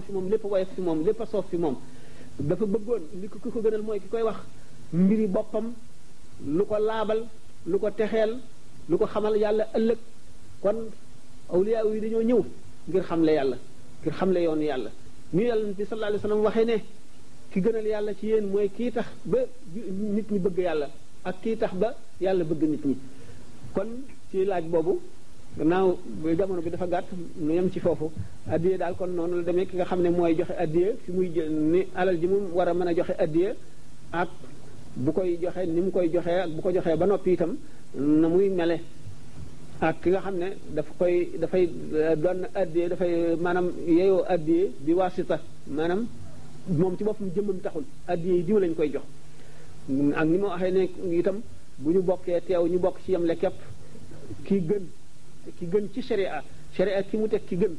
fi moom lépp woyof fi moom lépp a soof fi moom dafa bëggoon li ko ki ko gënal mooy ki koy wax mbiri boppam lu ko laabal lu ko texeel lu ko xamal yàlla ëllëg kon awliya yi dañoo ñëw ngir xamle yàlla ngir xamle yoonu yàlla ñu yàlla bi sallallahu alayhi wasallam waxee ne ki gënal yàlla ci yéen mooy kii tax ba nit ñi bëgg yàlla ak kii tax ba yàlla bëgg nit ñi kon ci laaj boobu gannaaw jamono bi dafa gàtt nu yem ci foofu addiye daal kon noonu la demee ki nga xam ne mooy joxe addiye fi muy ni alal ji mu war a mën a joxe addiye ak bu koy joxe ni mu koy joxee ak bu ko joxee ba noppi itam na muy mele ak ki nga xam ne dafay doon addiye dafay maanaam yeyoo addiye bi wasita maanaam moom ci boppam jëmmam taxul addiye yi diw lañ koy jox ak ni ma waxee ne itam bu ñu bokkee teew ñu bokk ci yemle képp ki gën ci sharia ki mu teg ki gën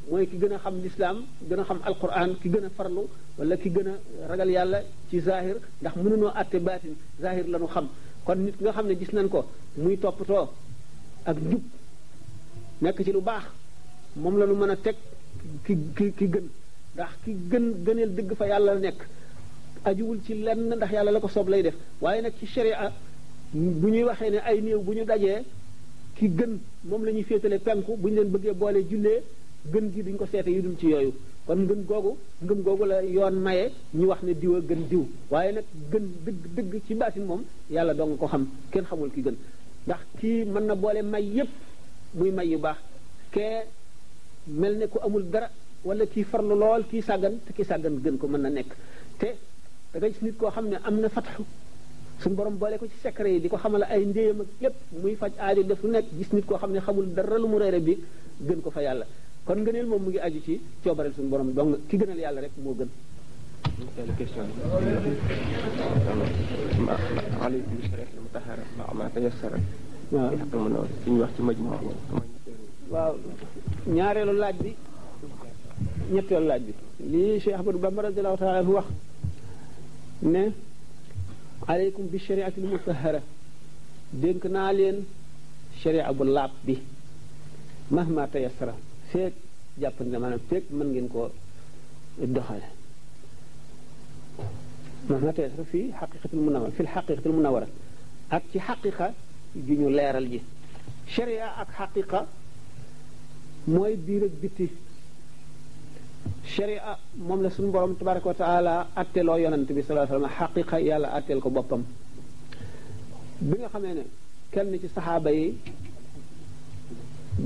mooy ki gën a xam lislaam gën a xam alquran ki gën a farlu wala ki gën a ragal yàlla ci zahir ndax mënunoo àtte baatin zahir la ñu xam kon nit nga xam ne gis nañ ko muy toppatoo ak jub nekk ci lu baax moom la ñu mën a teg ki gën ndax ki gëneel dëgg fa yàlla nekk ajuwul ci lenn ndax yàlla la ko soob lay def waaye nag ci sharia bu ñuy waxee ne ay néew bu ñu dajee ki gën moom la ñuy féetale penku bu ñu leen bëggee boole jullee gën gi duñ ko seete yu dul ci yooyu kon ngëm googu la yoon maye ñu wax ne diw a gën diw waaye nag gën dëgg ci baatin moom yàlla doo nga ko xam kenn xamul ki gën ndax kii mën na boole may yépp muy may yu baax kee mel ne ku amul dara wala kii farlu lool kii sàggan te kii sàggan gën ko mën na nekk te da ngay gis nit koo xam ne am na fatxu suñu borom boole ko ci secret yi di ko xamal ay ndéyam ak lépp muy faj aajo def lu nekk gis nit koo xam ne xamul dara lu mu reere bi gën ko fa yàlla kon ngëneel moom mu ngi aju ci coobareel suñu borom donc ki gënal yàlla rek moo gën. question aleykum salaam mutahhara ma tayassara waaw ci ñu wax ci majmu waaw ñaareelu laaj bi ñetteelu laaj bi lii Cheikh Ahmadou Bamba radiyallahu ta'ala anhu wax ne aleykum bi shari'atil mutahhara dénk naa leen sharia bu laab bi mahma tayassara feek jàpp nga maanaam feek mën ngeen koo doxale mahma tayassara fii xaqiqatul munawwara fil xaqiqatul munawwara ak ci xaqiqa ju ñu leeral ji sharia ak xaqiqa mooy biir ak bitti sharia moom la suñu borom tabaraka wa taala atteloo yonant bi sallallahu alayhi wasallam xaqiqa yàlla atteel ko boppam bi nga xamee ne kenn ci saxaaba yi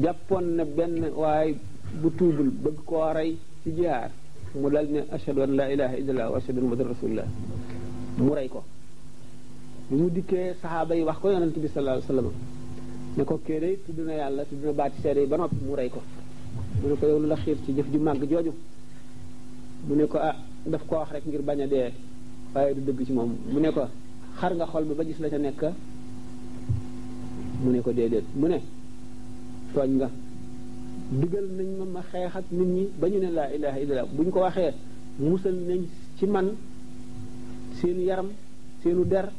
jàppoon na benn waaye bu tuubul bëgg koo rey ci jihaar mu dal ne ashhadu an la ilaha illallah wa ashhadu anna muhammadan rasulullah mu rey ko bi mu dikkee saxaaba yi wax ko yonant bi sallallahu alayhi wasallam ne ko kee day tudd na yàlla tudd na baati seede yi ba noppi mu rey ko mu ne ko yow lu la xiir ci jëf ju màgg jooju mu ne ko daf ko wax rek ngir bañ a dee waaye du dëgg ci moom mu ne ko xar nga xol ba gis la ca nekk mu ne ko déedéet mu ne tooñ nga digal nañ ma xeex ak nit ñi ba ñu ne laa ilaha illallah bu ñu ko waxee musal nañ ci man seen yaram seenu der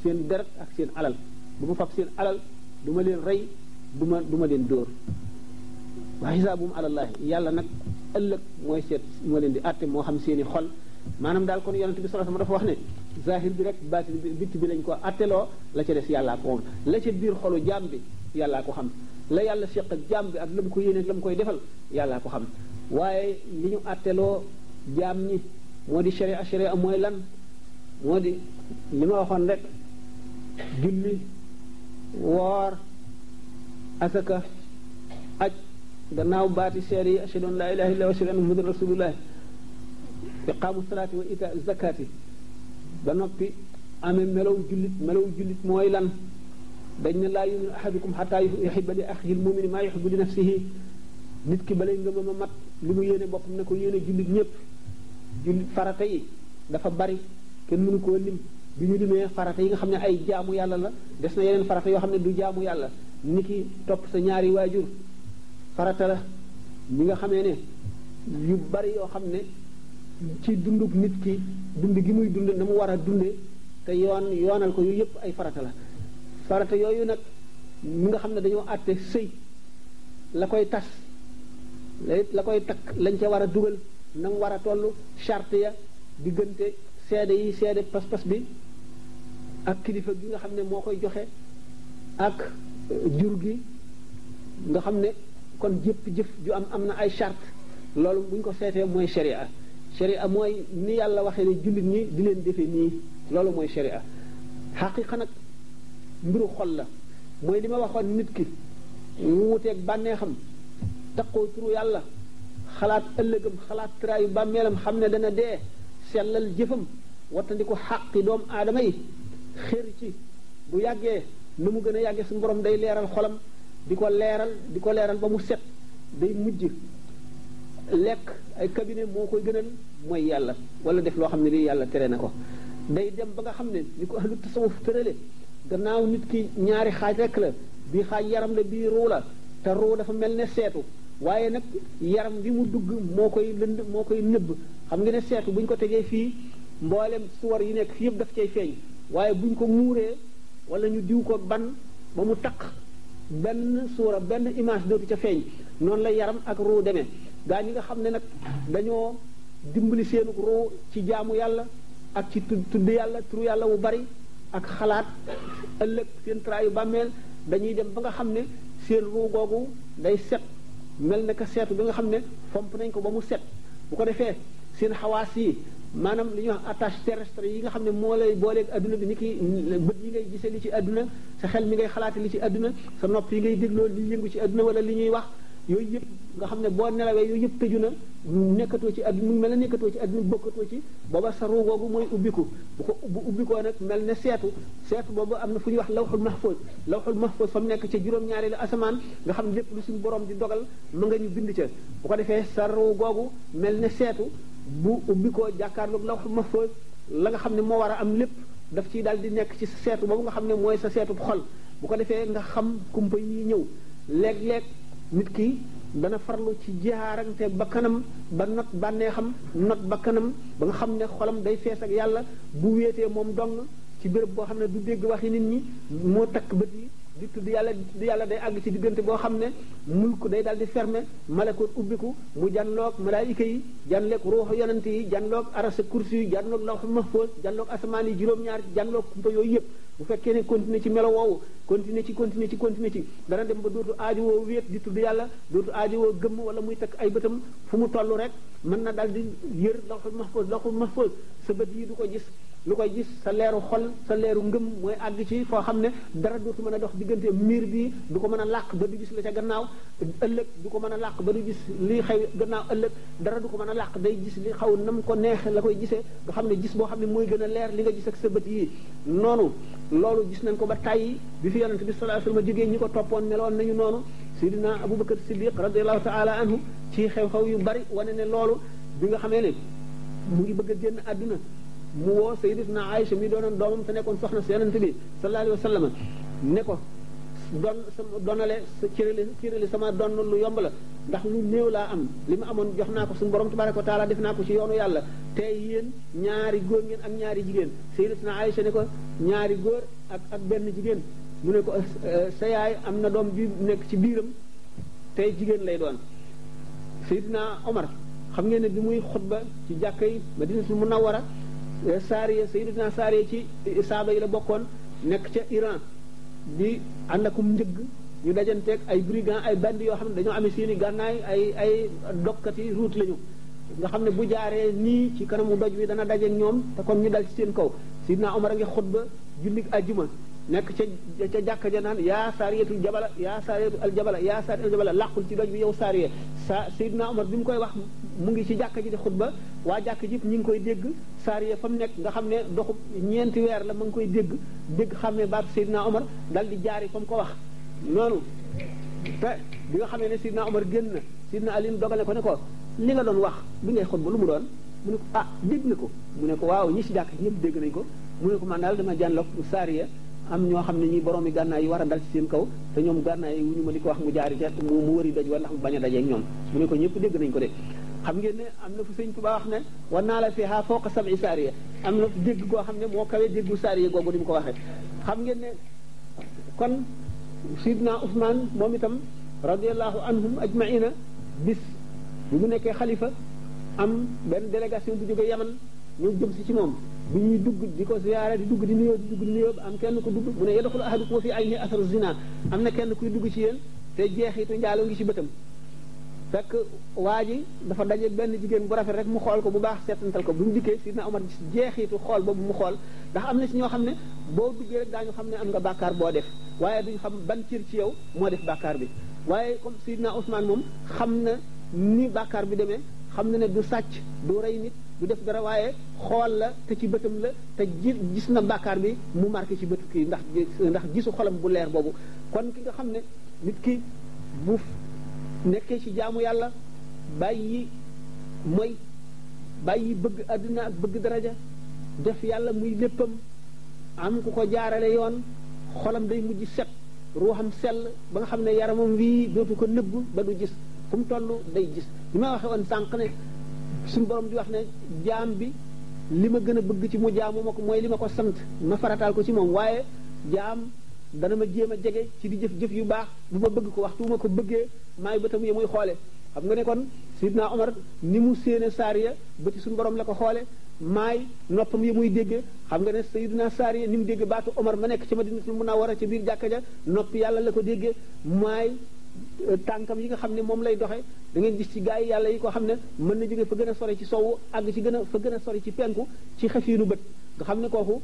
seen deret ak seen alal du ma fab seen alal du ma leen rey du ma leen dóor wa xisaabum alallahi yàlla nag ëllëg mooy seet moo leen di àtte moo xam seeni xol maanaam daal kon yonent bi sallallahu alayhi wasallam dafa wax ne zahir bi rek baatin bi bitti bi lañ ko àtteloo la ca des yàllaa ko moom la ca biir xolu jaam bi yàllaa ko xam la yàlla seq ak jaam bi ak la mu ko yéene la mu koy defal yàllaa ko xam waaye li ñu àtteloo jaam ñi moo di sharia mooy lan moo di li ma waxoon rek julli woor asaka aj gannaaw baati seede yi ashhadu an la ilaha illallah wa ashhadu anna muhammadan rasulullah iqaamu salaati wa itaa zakati ba noppi amee melow jullit mooy lan dañ ne laa yuminu ahadukum xataa yuhibba li axihi lmumini maa yuhibbu li nafsihi nit ki balay nga ma mat li mu yéene boppam ne ko yéene jullit ñëpp jullit farata yi dafa bari kenn mënu koo lim bi ñu limee farata yi nga xam ne ay jaamu yàlla la des na yeneen farata yoo xam ne du jaamu yàlla ni ki topp sa ñaari waajur farata la ñi nga xamee ne yu bari yoo xam ne ci dunduk nit ki dund gi muy dund na mu war a dunde te yoonal ko yu yëpp ay farata la farata yooyu nag mi nga xam ne dañoo àtte sëy la koy tas la koy takk lañ ca war a dugal na mu war a toll charte ya diggante seede yi seede pas-pas bi ak kilifa gi nga xam ne moo koy joxe ak jur gi nga xam ne kon jëpp jëf ju am na ay charte loolu bu ñu ko seetee mooy sharia mooy ni yàlla waxee ne jullit ñi di leen defee nii loolu mooy sharia xaqiqa nag mbiru xol la mooy li ma waxoon nit ki mu wuteeg bànneexam taqoo turu yàlla xalaat ëllëgam xalaat traayu bàmmeelam xam ne dana dee sellal jëfam wattandi ko xaqi doomu aadama yi xër ci bu yàggee nu mu gën a yàggee suñu borom day leeral xolam di ko leeral ba mu set day mujj lekk ay cabinet moo koy gënal mooy yàlla wala def loo xam ne lii yàlla tere na ko day dem ba nga xam ne ni ko ahlu tasawuf tërale gannaaw nit ki ñaari xaaj rek la bii xaaj yaram la bii ruu la te ruu dafa mel ne seetu waaye nag yaram bi mu dugg moo koy lënd moo koy nëbb xam nga ne seetu bu ñu ko tegee fii mboolem suwar yi nekk fi yëpp daf cay feeñ waaye bu ñu ko muuree wala ñu diw ko ban ba mu taq benn suura benn image dootu ca feeñ noonu la yaram ak ruu demee gaa ñi nga xam ne nag dañoo dimbali seenu ruu ci jaamu yàlla ak ci tudd yàlla turu yàlla wu bari ak xalaat ëllëg seen traayu bàmmeel dañuy dem ba nga xam ne seen ruu googu day set mel na ka seetu bi nga xam ne fomp nañ ko ba mu set bu ko defee seen xawaas yi maanaam li ñuy wax attache terrestre yi nga xam ne moo lay booleeg adduna bi ni ki bët yi ngay gisee li ci adduna sa xel mi ngay xalaate li ci adduna sa nopp yi ngay dégloo li yëngu ci adduna wala li ñuy wax yooyu yëpp nga xam ne boo nelawee yooyu yëpp tëju na nekkatoo ci adduna mu mel ne nekkatoo ci adduna bokkatoo ci booba sa ruu googu mooy ubbiku bu ubbikoo nag mel ne seetu boobu am na fu ñuy wax lawxul mahfuz fa mu nekk ca juróom-ñaareelu asamaan nga xam ne lépp lu suñu borom di dogal mu nga ñu bind ca bu ko defee sa ruu googu mel ne seetu bu ubbikoo jàkkaarloog lawxul mahfuz la nga xam ne moo war a am lépp daf ciy daal di nekk ci sa seetu boobu nga xam ne mooy sa seetu xol bu ko defee nga xam kumpa yi ñëw léeg-léeg nit ki dana farlu ci jaarante ba kanam ba not bànneexam not ba kanam ba nga xam ne xolam day fees ak yàlla bu wéetee moom dong ci béréb boo xam ne du dégg waxi nit ñi moo takk bët yi di tudd yàlla day àgg ci diggante boo xam ne mulk day daal di fermer malakut ubbiku mu janloog malaayika yi janloog ruuxu yonent yi janloog arasa kursi yi janloog lawxu mahfuz janloog asamaan yi juróom-ñaar janloog kumpa yooyu yëpp bu fekkee ne continuer ci melo woowu continuer ci dana dem ba dootu aajo woo wéet di tudd yàlla dootu aajo woo gëmm wala muy takk ay bëtam fu mu toll rek mën na daal di yër lawxu mahfuz sa bët yi du ko gis lu koy gis sa leeru xol sa leeru ngëm mooy àgg ci foo xam ne dara dootu mën a dox diggante miir bi du ko mën a làq ba du gis la ca gannaaw ëllëg du ko mën a làq ba du gis li xew gannaaw ëllëg dara du ko mën a làq day gis li xaw nam ko neexe la koy gisee nga xam ne gis boo xam ne mooy gën a leer li nga gis ak sa bët yi noonu loolu gis nañ ko ba tàyyi bi fi yonente bi sallallahu alayhi wasallam jógee ñi ko toppoon meloon nañu noonu Seydina Abubakar Siddiq radiyallahu ta'ala anhu ci xew-xew yu bari wane ne loolu bi nga xamee ne mu ngi bëgg a génn àdduna mu woo Sayyidatuna Aïcha mi doonoon doomam te nekkoon soxna si yonente bi sallallahu alayhi wasallam ne ko donale sa cërale sama donn lu yomb la ndax lu néew laa am li ma amoon jox naa ko suñu borom tabaraka wa taala def naa ko ci yoonu yàlla tey yéen ñaari góor ngeen ak ñaari jigéen Sayyidatuna Aïcha ne ko ñaari góor ak benn jigéen mu ne ko sa yaay am na doom bi nekk ci biiram tey jigéen lay doon Seydina Omar xam ngeen ne bi muy xutba ci jàkka yi Madinatul Munawwara Saariya Sayyidatuna Saariya ci saaba yi la bokkoon nekk ca Iran di ànd akum njëgg ñu dajanteeg ay brigand ay bandi yoo xam ne dañoo amee seeni gànnaay ay dokkati route lañu nga xam ne bu jaaree nii ci kanamu doj wi dana dajeeg ñoom te kon ñu dal ci seen kaw Seydina Omar a ngi xutba jullit ajjuma nekk ca jàkka ja naan yaa saariyatul jabala yaa saariyatul aljabala yaa saariyatul aljabala làqul ci doj bi yow saariya Seydina Omar bi mu koy wax mu ngi ci jàkka ji di xutba waa jàkka ji ñi ngi koy dégg saariya fa mu nekk nga xam ne doxub ñeenti weer la ma ngi koy dégg xam ne baatu Seydina Omar dal di jaari fa mu ko wax noonu te bi nga xamee ne Seydina Omar génn na Seydina Ali dogale ko ne ko li nga doon wax bi ngay xutba lu mu doon mu ne ko dégg na ko mu ne ko waaw ñi si jàkka ji ñëpp dégg nañ ko mu ne ko man daal dama jànloog saariya am ñoo xam ne ñi borom yi gànnaay yi war a dal ci seen kaw te ñoom gànnaay yi wu ñu ma di ko wax mu jaari ca mu wëri doj wa ndax mu bañ a dajeeg ñoom mu ne ko ñëpp dégg nañ ko de xam ngeen ne am na fu sëñ Tuubaa wax ne war naa la fiha fawqa sab'i saariya am na dégg goo xam ne moo kawee déggu saariya googu ni mu ko waxee xam ngeen ne kon Sidna Ousmane moom itam radiyallahu anhum ajmaina bis bi mu nekkee xalifa am benn délégation bu jógee Yaman ñëw jëm si ci moom bi ñuy dugg di ko ziyaare di dugg di nuyoo am kenn ko dugg mu ne yadxulu ahadukum fi ayni asaru zina am na kenn kuy dugg ci yéen te jeexitu njaaloo ngi ci bëtam fekk waa ji dafa daje benn jigéen bu rafet rek mu xool ko bu baax seetantal ko bu mu dikkee Sidna Omar jeexitu xool boobu mu xool ndax am na ci ñoo xam ne boo duggee rek daañu xam ne am nga bàkkaar boo def waaye duñu xam ban cër ci yow moo def bàkkaar bi waaye comme Sidna Ousmane moom xam na ni bàkkaar bi demee xam na ne du sàcc du rey nit du def dara waaye xool la te ci bëtam la te gis na bàkkaar bi mu marqué ci bëtu kii ndax gisu xolam bu leer boobu kon ki nga xam ne nit ki bu nekkee ci jaamu yàlla bàyyi mooy bàyyi bëgg àdduna ak bëgg daraja def yàlla muy léppam am ku ko jaarale yoon xolam day mujj set ruuxam sell ba nga xam ne yaramam wii dootu ko nëbb ba du gis fu mu toll day gis li ma waxe woon sànq ne suñu borom di wax ne jaam bi li ma gën a bëgg ci mu jaamu ma ko mooy li ma ko sant ma farataal ko ci moom waaye jaam dana ma jéem a jege ci di jëf-jëf yu baax bu ma bëgg ko waxtu ma ko bëggee maay bëtam yi muy xoole xam nga ne kon Sidna Omar ni mu séene Saariya ba ci suñu borom la ko xoole maay noppam yi muy déggee xam nga ne Sayyidina Saariya ni mu dégg baatu Omar ma nekk ci Madinatul Munawwara ca biir jàkka ja noppi yàlla la ko déggee maay tànkam yi nga xam ne moom lay doxe da ngeen gis ci gaa yi yàlla yi ko xam ne mën na jóge fa gën a sori ci sowu àgg ci fa gën a sori ci penku ci xefiinu bët nga xam ne kooku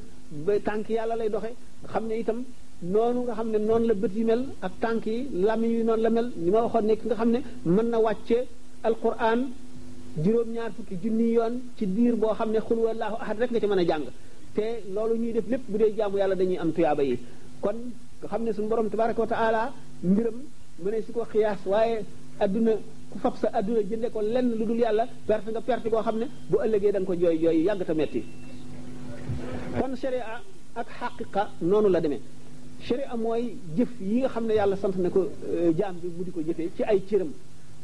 tànk yàlla lay doxe nga xam ne itam noonu nga xam ne noonu la bët yi mel ak tànk yi lamiñ yi noonu la mel ni ma waxoon nekk nga xam ne mën na wàcce alquran juróom-ñaar fukki junni yoon ci diir boo xam ne xul wallaahu ahad rek nga ci mën a jàng te loolu ñuy def lépp bu dee jaamu yàlla dañuy am tuyaaba yi kon nga xam ne suñu borom tabaraka wa taala mbiram mu ne si ko xiyaas waaye adduna ku fab sa adduna jënde ko lenn lu dul yàlla perte nga perte koo xam ne bu ëllëgee da nga ko jooy jooy yàgg ta metti kon sharia ak xaqiqa noonu la demee sharia mooy jëf yi nga xam ne yàlla sant na ko jaam bi mu di ko jëfee ci ay cëram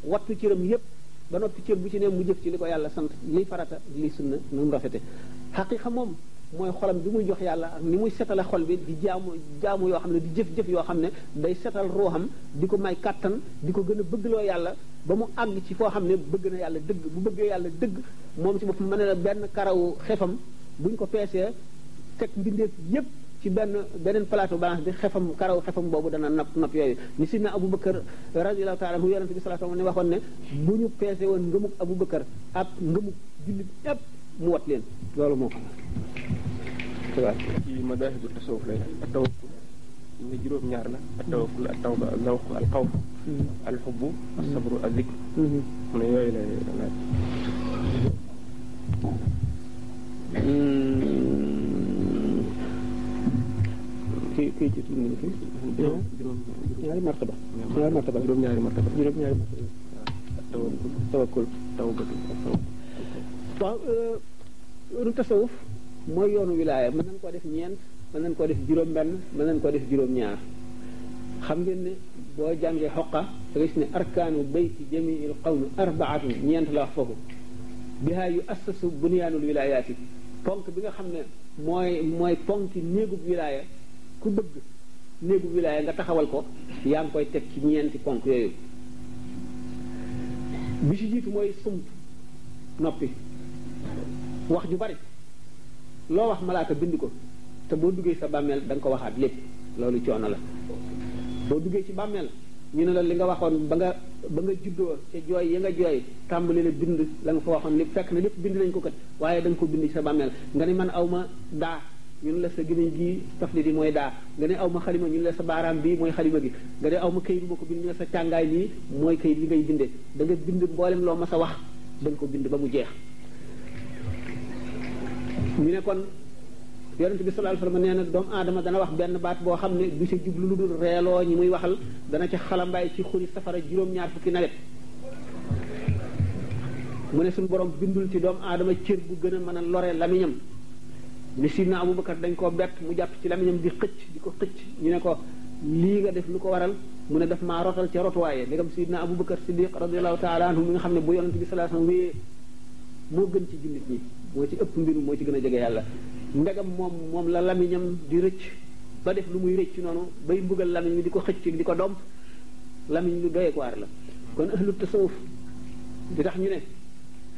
wattu cëram yépp ba noppi cër bu ci ne mu jëf ci li ko yàlla sant liy farata li sunna nu mu rafete xaqiqa moom mooy xolam bi muy jox yàlla ak ni muy setale xol bi di jaamu yoo xam ne di jëf-jëf yoo xam ne day setal ruuxam di ko may kàttan di ko gën a bëggloo yàlla ba mu àgg ci foo xam ne bëgg na yàlla dëgg bu bëggee yàlla dëgg moom ci boppam mën na benn karawu xefam buñ ko peesee teg mbindeef yépp ci beneen plateau balance bi xefam karaw xefam boobu dana napp yooyu ni sidna Abu Bakar radiyallahu ta'ala anhu yonente bi sallallahu alayhi wasallam ne waxoon ne bu ñu peese woon ngëmuk Abu Bakar ak ngëmuk jullit yépp mu wat leen loolu moo xam waaw ci madaahibu tasawuf lay at-tawakkul ñu juróom-ñaar la at-tawakkul at-tawba al-zawq al-xawf al-hubbu as-sabru az-zikr mu ne yooyu lay laaj kii ci tuuti fi ñaari martaba juróom-ñaari martaba tawakkul tawbatu waaw lu tasawuf mooy yoonu wilaaya mën nañ koo def ñeent mën nañ koo def juróom-benn mën nañ koo def juróom-ñaar xam ngeen ne boo jàngee xoqa da nga gis ne arkaanu bayti jamiil qawmi arbaatun ñeent la wax foofu bihaa yu assasu bunyaanul wilaayaati ponk bi nga xam ne mooy ponki néegub wilaaya ku bëgg néegub wilaaya nga taxawal ko yaa ngi koy teg ci ñeenti ponk yooyu bi ci jiitu mooy sumt noppi wax ju bari loo wax malaaka bind ko te boo duggee sa bàmmeel da nga ko waxaat lépp loolu coono la boo duggee ci bàmmeel ñu ne la li nga waxoon ba nga juddoo ca jooy yi nga jooy tàmbali la bind la nga fa waxoon lépp fekk na lépp bind nañ ko kat waaye da nga ko bind ci sa bàmmeel nga ne man aw ma daa ñu ne la sa gémmiñ gi tafli di mooy daa nga ne aw ma xalima ñu ne la sa baaraam bii mooy xalima gi nga ne aw ma kayit bu ma ko bind ñu ne sa càngaay lii mooy kayit yi ngay bindee da nga bind mboolem loo ma sa wax da nga ko bind ba mu jeex ñu ne kon yonente bi sallallahu alayhi wasallam nee na doomu aadama dana wax benn baat boo xam ne du ci jublu lu dul reeloo ñi muy waxal dana ca xalambaay ci xuri safara juróom-ñaar fukki nawet mu ne suñu borom bindul ci doomu aadama cër bu gën a mën a lore lamiñam ni sidna Abubakar dañ koo bett mu jàpp ci lamiñam di ko xëcc ñu ne ko lii nga def lu ko waral mu ne daf maa rotal ca rotuwaaye ndegam sidna Abubakar Siddiq radiyallahu ta'ala anhu mi nga xam ne bu yonente bi sallallahu alayhi wasallam wéyee moo gën ci jullit ñi moo ci ëpp mbiru moo ci gën a jege yàlla ndegam moom la lamiñam di rëcc ba def lu muy rëcc noonu bay mbugal lamiñ mi di ko xëcc di ko domp lamiñ lu doye ko waar la kon ahlu tasawuf di tax ñu ne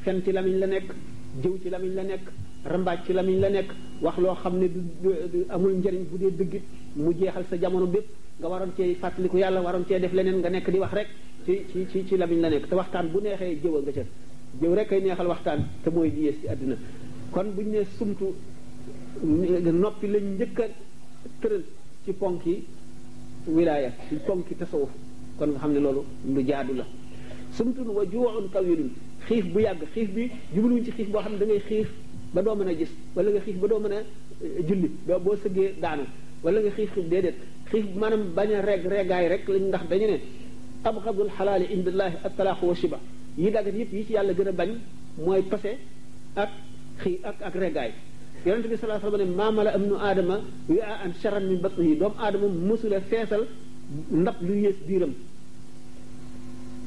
fen ci lamiñ la nekk jëw ci lamiñ la nekk rambaaj ci lamiñ la nekk wax loo xam ne du amul njëriñ bu dee dëggit mu jeexal sa jamono bépp nga waroon cee fàttaliku yàlla waroon cee def leneen nga nekk di wax rek ci lamiñ la nekk te waxtaan bu neexee jëw a nga ca jëw rek ay neexal waxtaan te mooy di yées ci àdduna kon buñu ne sumtu noppi lañ njëkk a tëral ci ponki wilaaya ci ponki tasawuf kon nga xam ne loolu lu jaadu la sumtun wa juu'un tawilun xiif bu yàgg xiif bi jubluwuñ ci xiif boo xam ne da ngay xiif ba doo mën a gis wala nga xiif ba doo mën a julli boo sëggee daanu wala nga xiif déedéet xiif maanaam bañ a reggaay rek lañ ndax dañu ne abghadul xalaali indallahi at-talaaqu wa shiba yi dagat yëpp yi ci yàlla gën a bañ mooy pase ak ak reggaay yonente bi sallallahu alayhi wa sallam ne maamala am nu aadama wi'a an sharran min batnihi doomu aadama mësula feesal ndab lu yées biiram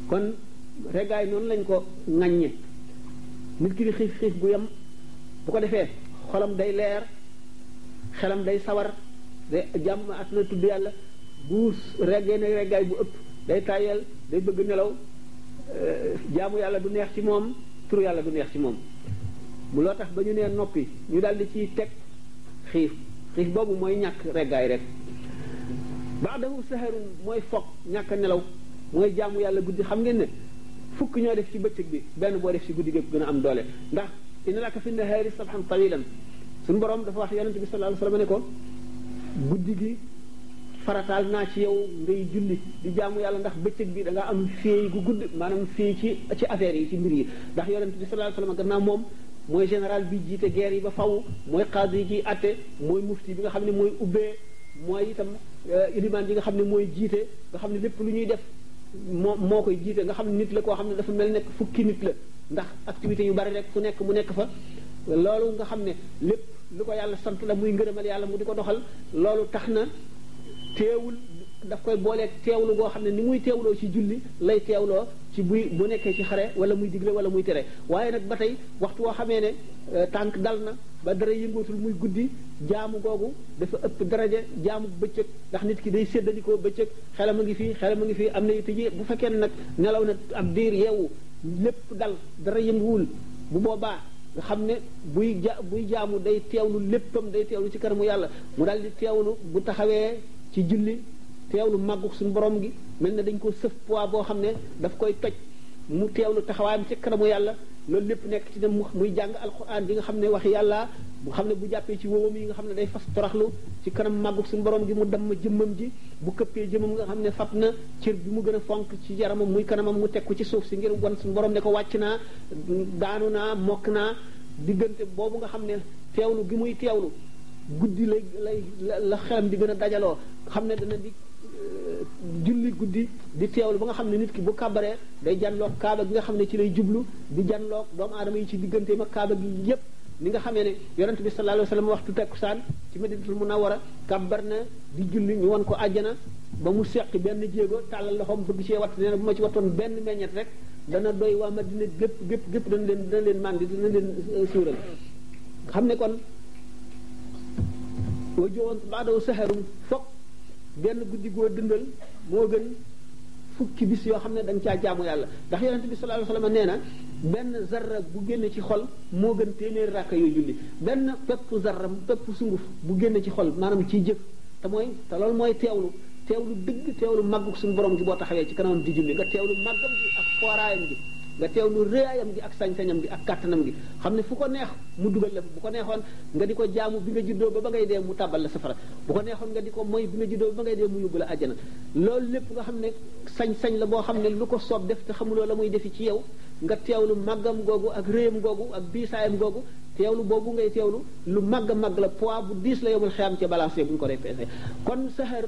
kon reggaay noonu lañ ko ŋaññe nit ki di xiif bu yem bu ko defee xolam day leer xelam day sawar day jàmm at na tudd yàlla bu reggee ne reggaay bu ëpp day tàyyeel day bëgg nelaw jaamu yàlla du neex ci moom turu yàlla du neex ci moom mu loo tax ba ñu nee noppi ñu daal di ciy teg xiif boobu mooy ñàkk reggaay rek baadahu saharun mooy foog ñàkk nelaw mooy jaamu yàlla guddi xam ngeen ne fukk ñoo def ci bëccëg bi benn boo def ci guddi gi gën a am doole ndax inna laka fi nahaari sabhan tawilan suñu borom dafa wax yonente bi sallallahu alayhi wasallam ne ko guddi gi farataal naa ci yow ngay julli di jaamu yàlla ndax bëccëg bi da nga am féey gu gudd maanaam féey ci affaire yi ci mbir yi ndax yonente bi sallallahu alayhi wasallam gannaaw moom mooy général bi jiite guerre yi ba faw mooy qaadi yi ciy atte mooy mufti bi nga xam ne mooy ubbee mooy itam ilimaan yi nga xam ne mooy jiite nga xam ne lépp lu ñuy def moo koy jiite nga xam ne nit la koo xam ne dafa mel nekk fukki nit la ndax activité yu bari rek fu nekk mu nekk fa loolu nga xam ne lépp lu ko yàlla sant la muy ngërëmal yàlla mu di ko doxal loolu tax na teewul daf koy booleeg teewlu goo xam ne ni muy teewloo ci julli lay teewloo ci bu nekkee ci xare wala muy digle wala muy tere waaye nag ba tey waxtu woo xamee ne tànk dal na ba dara yëngootul muy guddi jaamu googu dafa ëpp daraja jaamu bëccëg ndax nit ki day séddalikoo bëccëg xelam a ngi fii am na yitte ji bu fekkee ne nag nelaw na ab diir yeewu lépp dal dara yënguwul bu boobaa nga xam ne buy jaamu day teewlu léppam day teewlu ci kanamu yàlla mu daal di teewlu bu taxawee ci julli teewlu màggu suñu borom gi mel na dañ ko sëf poids boo xam ne daf koy toj mu teewlu taxawaayam ci kanamu yàlla loolu lépp nekk ci dem muy jàng alquran bi nga xam ne wax yàlla bu xam ne bu jàppee ci wowam yi nga xam ne day fas toraxlu ci kanam màggu suñu borom gi mu damm jëmmam ji bu këppee jëmmam nga xam ne fab na cër bi mu gën a fonk ci yaramam muy kanamam mu teg ko ci suuf si ngir wan suñu borom ne ko wàcc naa daanu naa mokk naa diggante boobu nga xam ne teewlu gi muy teewlu guddi la xelam di gën a dajaloo xam ne dana di julli guddi di teewlu ba nga xam ne nit ki bu kàbbaree day janloog kaaba gi nga xam ne ci lay jublu di janloog doomu aadama yi ci digganteem ak kaaba gi yépp ni nga xamee ne yonent bi sallallahu alayhi wasallam waxtu takkusaan ci Madinatul Munawwara kàbbar na di julli ñu won ko àjjana ba mu seqi benn jéego tàllal loxoom bëgg cee watt nee na bu ma ci wattoon benn meññet rek dana doy waa Madina gépp dana leen màndi dana leen suural xam ne kon wa jowoon baadaw saharum fokk benn guddi goo dundal moo gën fukki bis yoo xam ne da nga caa jaamu yàlla ndax yonente bi sallallahu alayhi wasallam nee na benn zarra bu génne ci xol moo gën téeméeri rakka yooyu julli benn pepp zarra pepp sunguf bu génne ci xol maanaam ciy jëf te loolu mooy teewlu dëgg teewlu màggug suñu borom gi boo taxawee ci kanamam di julli nga teewlu màggam gi ak fooraayam gi nga teewlu réyaayam gi ak sañ-sañam gi ak kàttanam gi xam ne fu ko neex mu dugal la bu ko neexoon nga di ko jaamu bi nga juddoo ba ngay dee mu tàbbal la safara bu ko neexoon nga di ko moy bi nga juddoo ba ngay dee mu yóbbu la àjjana loolu lépp nga xam ne sañ-sañ la boo xam ne lu ko soob def te xamuloo la muy defi ci yow nga teewlu màggam googu ak réyam googu ak diisaayam googu teewlu boobu ngay teewlu lu màgg màgg la poids bu diis la yomul xeyam ci balance bu ñu ko dee peese kon saxar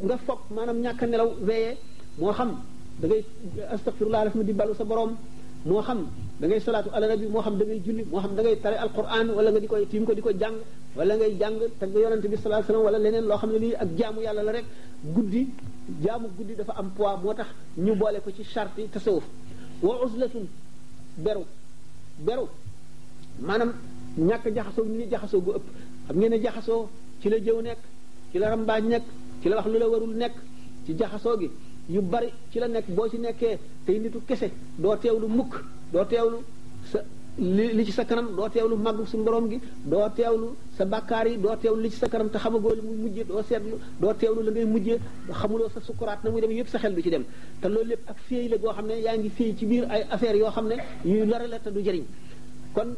nga foog maanaam ñàkk nelaw veillé moo xam da ngay astaghfirullah daf ma di balu sa borom moo xam da ngay salaatu ala nabi moo xam da ngay julli moo xam da ngay tare alquran wala nga di koy tiim ko di ko jàng wala ngay jàng tagg yonante bi sallallahu alayhi wasallam wala leneen loo xam ne lii ak jaamu yàlla la rek jaamu guddi dafa am poids moo tax ñu boole ko ci charte tasawuf wa uzlatun beru maanaam ñàkk jaxasoo ñu ni jaxasoo gu ëpp xam ngeen ne jaxasoo ci la jëw nekk ci la rambaaj nekk ci la wax lu la warul nekk ci jaxasoo gi yu bari ci la nekk boo ci nekkee tey nitu kese doo teewlu mukk doo teewlu sa li ci sa kanam doo teewlu màgg suñu borom gi doo teewlu sa bàkkaar yi doo teewlu li ci sa kanam te xamagoo li muy mujjee doo seetlu doo teewlu la ngay mujjee xamuloo sa sukuraat na muy dem yëpp sa xel du ci dem te loolu lépp ak féey la goo xam ne yaa ngi féey ci biir ay affaires yoo xam ne yuy lore la te du jëriñ kon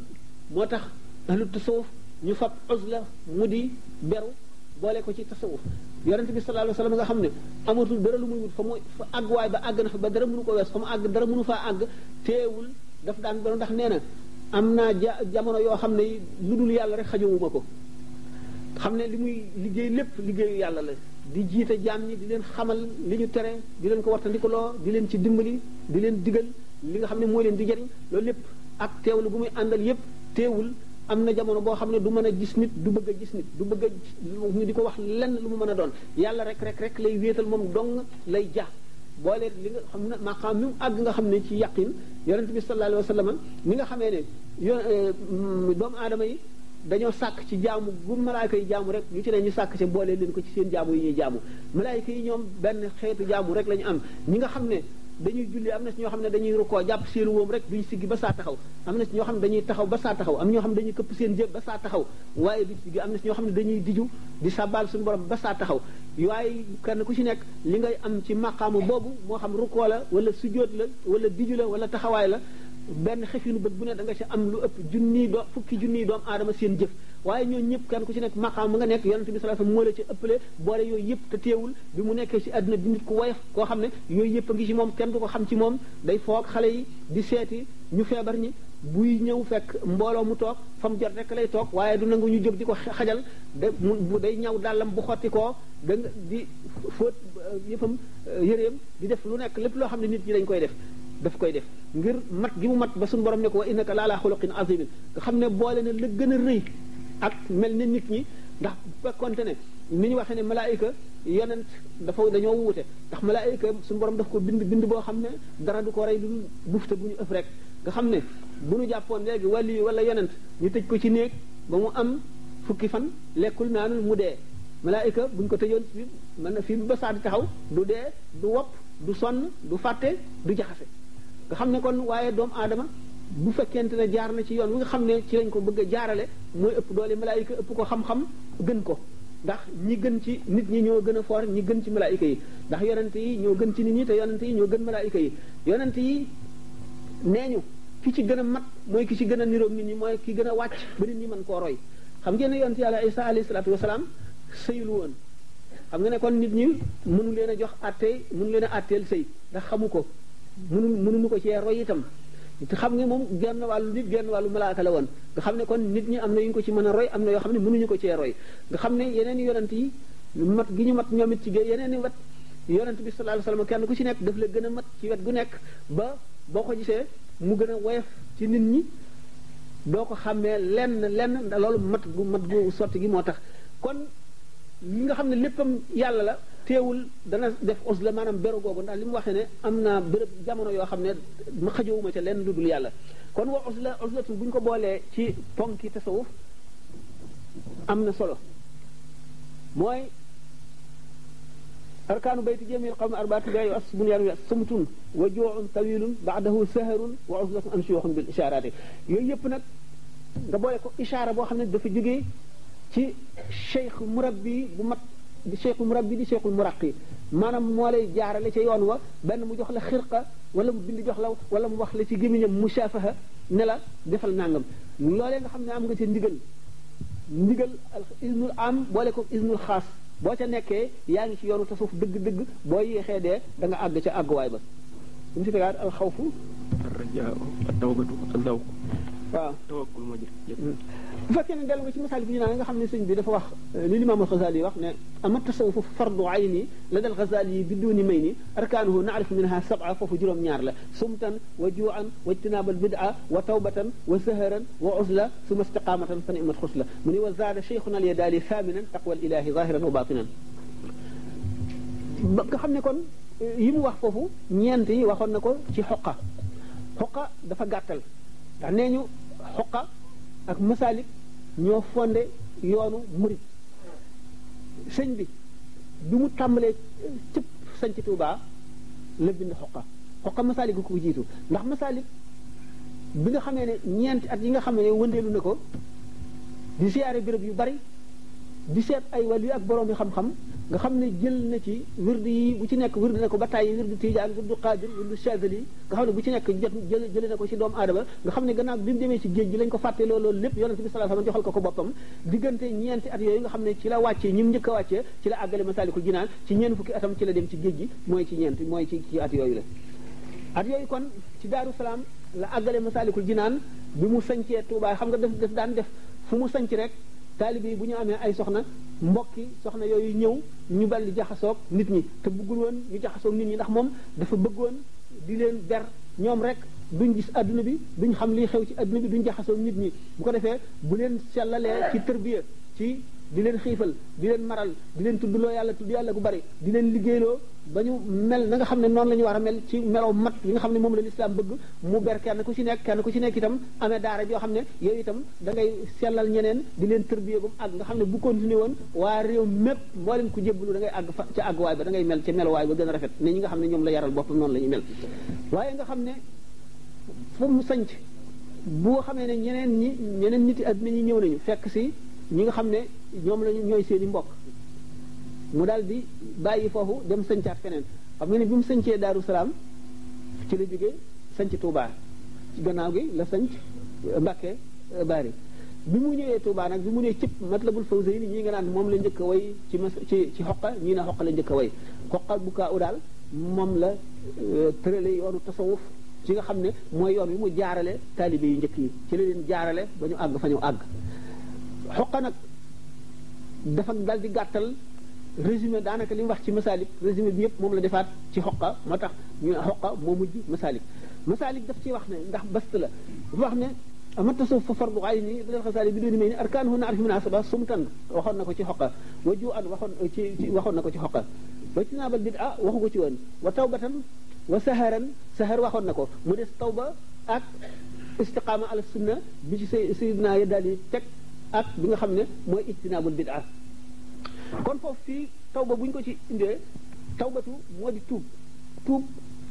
moo tax ahlu tasawuf ñu fab uzla mu di beru boole ko ci tasawuf yonent bi sallallahu alayhi wasallam nga xam ne amatul dara lu muy wut fa mu fa àgguwaay ba àgg na fa ba dara mënu ko wees fa mu àgg dara mënu faa àgg teewul daf daan beru ndax nee na am naa jamono yoo xam ne lu dul yàlla rek xajowuma ko xam ne li muy liggéey lépp liggéeyu yàlla la di jiite jaam ñi di leen xamal li ñu tere di leen ko wartandikuloo di leen ci dimbali di leen digal li nga xam ne moo leen di jariñ loolu lépp ak teewlu bu muy àndal yépp teewul am na jamono boo xam ne du mën a gis nit du bëgg a gis nit du bëgg a ñu di ko wax lenn lu mu mën a doon yàlla rek lay wéetal moom dong lay ja boole li nga xam ne maqaam mi mu àgg nga xam ne ci yaqin yonent bi sallallahu alayhi wa sallam mi nga xamee ne doomu aadama yi dañoo sàkk ci jaamu gu malaayka yi jaamu rek ñu ci ne ñu sàkk ci boole leen ko ci seen jaamu yi ñuy jaamu malaayka yi ñoom benn xeetu jaamu rek la ñu am ñi nga xam ne dañuy julli am na si ñoo xam ne dañuy rukkoo jàpp seen woom rek duñ siggi ba saa taxaw am na si ñoo xam ne dañuy taxaw ba saa taxaw am ñoo xam ne dañuy këpp seen jëb ba saa taxaw waaye duñ siggi am na si ñoo xam ne dañuy diju di sabal suñu borom ba saa taxaw waaye kenn ku ci nekk li ngay am ci maqaamu boobu moo xam rukkoo la wala sujjóot la wala diju la wala taxawaay la benn xefinu bët bu ne da nga ci am lu ëpp fukki junniy doom aadama seen jëf waaye ñooñu ñëpp kenn ku ci nekk maqaam mu nga nekk yonent bi sallallahu alayhi wasallam moo la ci ëppale boole yooyu yëpp te teewul bi mu nekkee ci àdduna di nit ku woyof koo xam ne yooyu yëpp a ngi ci moom kenn du ko xam ci moom day foog xale yi di seeti ñu feebar ñi buy ñëw fekk mbooloo mu toog fa mu jot rek lay toog waaye du nangu ñu jóg di ko xajal day ñaw dàllam bu xotti koo da nga di fóot yëfam yëreem di def lu nekk lépp loo xam ne nit ñi dañ koy daf koy def ngir mat gi mu mat ba suñu borom ne ko wa innaka la ala xuluqin azimin nga xam ne boole na la gën a rëy ak mel ne nit ñi ndax bu fekkonte ne ni ñu waxee ne malaayika yonent dañoo wuute ndax malaayika suñu borom daf ko bind boo xam ne dara du ko rey lu bufte bu ñu ëf rek nga xam ne bu ñu jàppoon léegi wàlli wala yonent ñu tëj ko ci néeg ba mu am fukki fan lekkul naanul mu dee malaayika buñ ko tëjoon fi mën na fii ba saa di taxaw du dee du wopp du sonn du fàtte du jaxase nga xam ne kon waaye doomu aadama bu fekkente ne jaar na ci yoon wi nga xam ne ci lañ ko bëgg a jaarale mooy ëpp doole malaayika ëpp ko xam-xam gën ko ndax ñi gën ci nit ñi ñoo gën a foor ñi gën ci malaayika yi ndax yonent yi ñoo gën ci nit ñi te yonent yi ñoo gën malaayika yi yonent yi nee ñu ki ci gën a mat mooy ki ci gën a niroog nit ñi mooy ki gën a wàcc ba nit ñi mën koo roy xam ngeen ne yonent yàlla Isa alayhi salaatu wasalaam sëyul woon xam nga ne kon nit ñi mënu leen a jox àttee mënu leen a àtteel sëy ndax xamu ko mënuñu ko cee roy itam te xam nga moom genn wàllu nit genn wàllu malaaka la woon nga xam ne kon nit ñi am na yu ñu ko ci mën a roy am na yoo xam ne mënuñu ko cee roy nga xam ne yeneen yonent yi mat gi ñu mat ñoom it ci yeneen i wet yonent bi sallallahu alayhi wasallam kenn ku ci nekk daf la gën a mat ci wet gu nekk ba boo ko gisee mu gën a woyof ci nit ñi doo ko xàmmee lenn loolu mat gu sotti gi moo tax kon li nga xam ne léppam yàlla la teewul dana def uzla maanaam beru googu ndax li mu waxee ne am naa béréb jamono yoo xam ne ma xajowuma ca lenn lu dul yàlla kon wa uzlatu bu ñu ko boolee ci ponki tasawuf am na solo mooy arkaanu bayti jamil qawmi arbaati gaa yu as bunyaanu sumtun wa juu'un tawilun ba'dahu saharun wa uzlatun an shuyukhun bil ishaaraati yooyu yëpp nag nga boole ko ishaara boo xam ne dafa jógee ci cheikh murabbi bu mat di cheikhul murabbi di cheikhul muraqi maanaam moo lay jaarale ca yoon wa benn mu jox la xirqa wala mu bind jox la wala mu wax la ci gémmiñam mushafaha ne la defal nangam loolee nga xam ne am nga ca ndigal isnul am boole ko isnul xaas boo ca nekkee yaa ngi ci yoonu tasawuf dëgg-dëgg boo yéexee dee da nga àgg ca àgguwaay ba mu si tegaat alxawfu arrajaa at-tawbatu ad-dawq waaw tawakkul moo jël bu fekkee ne dellu nga ci misaal bi ñu naan nga xam ne sëñ bi dafa wax li Imaam al-Ghazali yi wax ne ama tasawufu fardu ayni la dal Ghazali yi biduni may ni arkaanuhu naarifu minha sab'a foofu juróom-ñaar la sumtan wa juu'an wa ijtinaabal bid'a wa tawbatan wa saharan wa uzla summa istiqaamatan fa ni'mat xusla mu ni wa zaada cheikhuna al-Yadaali thaminan taqwa al-ilaahi zahiran wa baatinan ba nga xam ne kon yi mu wax foofu ñeent yi waxoon na ko ci xoqa dafa gàttal ndax nee ñu xoqa ak masaalik ñoo fondé yoonu murid sëñ bi mu tàmbalee cëpp sañc Tuubaa la bind xoqa masaalik ko jiitu ndax masaalik bi nga xamee ne ñeenti at yi nga xam ne wëndeelu na ko di siyaare béréb yu bari di seet ay wàll yi ak borom yi xam-xam nga xam ne jël na ci wirdu yi bu ci nekk wirdu na ko ba tàyyi wirdu tijaan wirdu qaadir wirdu chazali nga xam ne bu ci nekk jële na ko ci doomu aadama nga xam ne gannaaw bi mu demee ci géej gi lañ ko fàtte loolu lépp yonent bi sallallahu alayhi wasallam joxal ko boppam diggante ñeenti at yooyu nga xam ne ci la wàccee ñi mu njëkk a wàccee ci la àggale Masaalikul Jinaan ci ñeent fukki atam ci la dem ci géej gi mooy ci at yooyu la at yooyu kon ci Daaru Salaam la àggale Masaalikul Jinaan bi mu sañcee Tuubaa xam nga daf daan def fu mu sañc rek taalibe yi bu ñu amee ay soxna mbokki soxna yooyu ñëw ñu bal di jaxasoog nit ñi te bëggul woon ñu jaxasoog nit ñi ndax moom dafa bëggoon di leen ber ñoom rek duñ gis adduna bi duñ xam liy xew ci adduna bi duñ jaxasoog nit ñi bu ko defee bu leen sellalee ci tërbiya ci di leen xiifal di leen maral di leen tudd yàlla gu bari di leen liggéeyloo ba ñu mel na nga xam ne noonu la ñu war a mel ci melaw mat yi nga xam ne moom la lislaam bëgg mu ber kenn ku ci nekk itam amee daara joo xam ne yooyu itam da ngay sellal ñeneen di leen tërbiye ba mu àgg nga xam ne bu continué woon waa réew mépp mboolem ku jébbalu da ngay àgg fa ca àgguwaay ba da ngay mel ca melowaay ba gën a rafet ne ñi nga xam ne ñoom la yaral boppam noonu la ñuy mel waaye nga xam ne fu mu sanc boo xamee ne ñeneen nit yi àddina ñi ñëw nañu fekk si ñi nga xam ne ñoom lañu ñooy seeni mbokk mu daal di bàyyi foofu dem sañcaat feneen xam nga ne bi mu sañcee Daaru Salaam ci la jógee sañc Touba ci gannaaw gi la sañc Mbàkke Bari bi mu ñëwee Touba nag bi mu nee cëpp Matlabul Fawzayni ñii nga naan moom la njëkk a way ci xoqa ñii ne xoqa la njëkk a way xoqa bu kaa u daal moom la tërale yoonu tasawuf ci nga xam ne mooy yoon wi mu jaarale taalibe yu njëkk yi ci la leen jaarale ba ñu àgg fa ñu àgg xoqa nag dafa dal di gàttal résumé daanaka li mu wax ci masaalik résumé bi yëpp moom la defaat ci xoqa moo tax ñu xoqa moo mujj masaalik daf ciy wax ne ndax bast la dafa wax ne ama tasawuf fa fardu ayni dal xasaali bi dooni may ni arkaanuhu naarifu munasaba sumtan waxoon na ko ci xoqa wa ju an waxoon na ko ci xoqa wa ci naabal bid'a waxu ko ci woon wa tawbatan wa saharan sahar waxoon na ko mu des tawba ak istiqaama ala sunna bi ci sayyidina ya daal di teg ak bi nga xam ne mooy ijtinaabul bid'a kon foofu fii tawba bu ñu ko ci indee tawbatu moo di tuub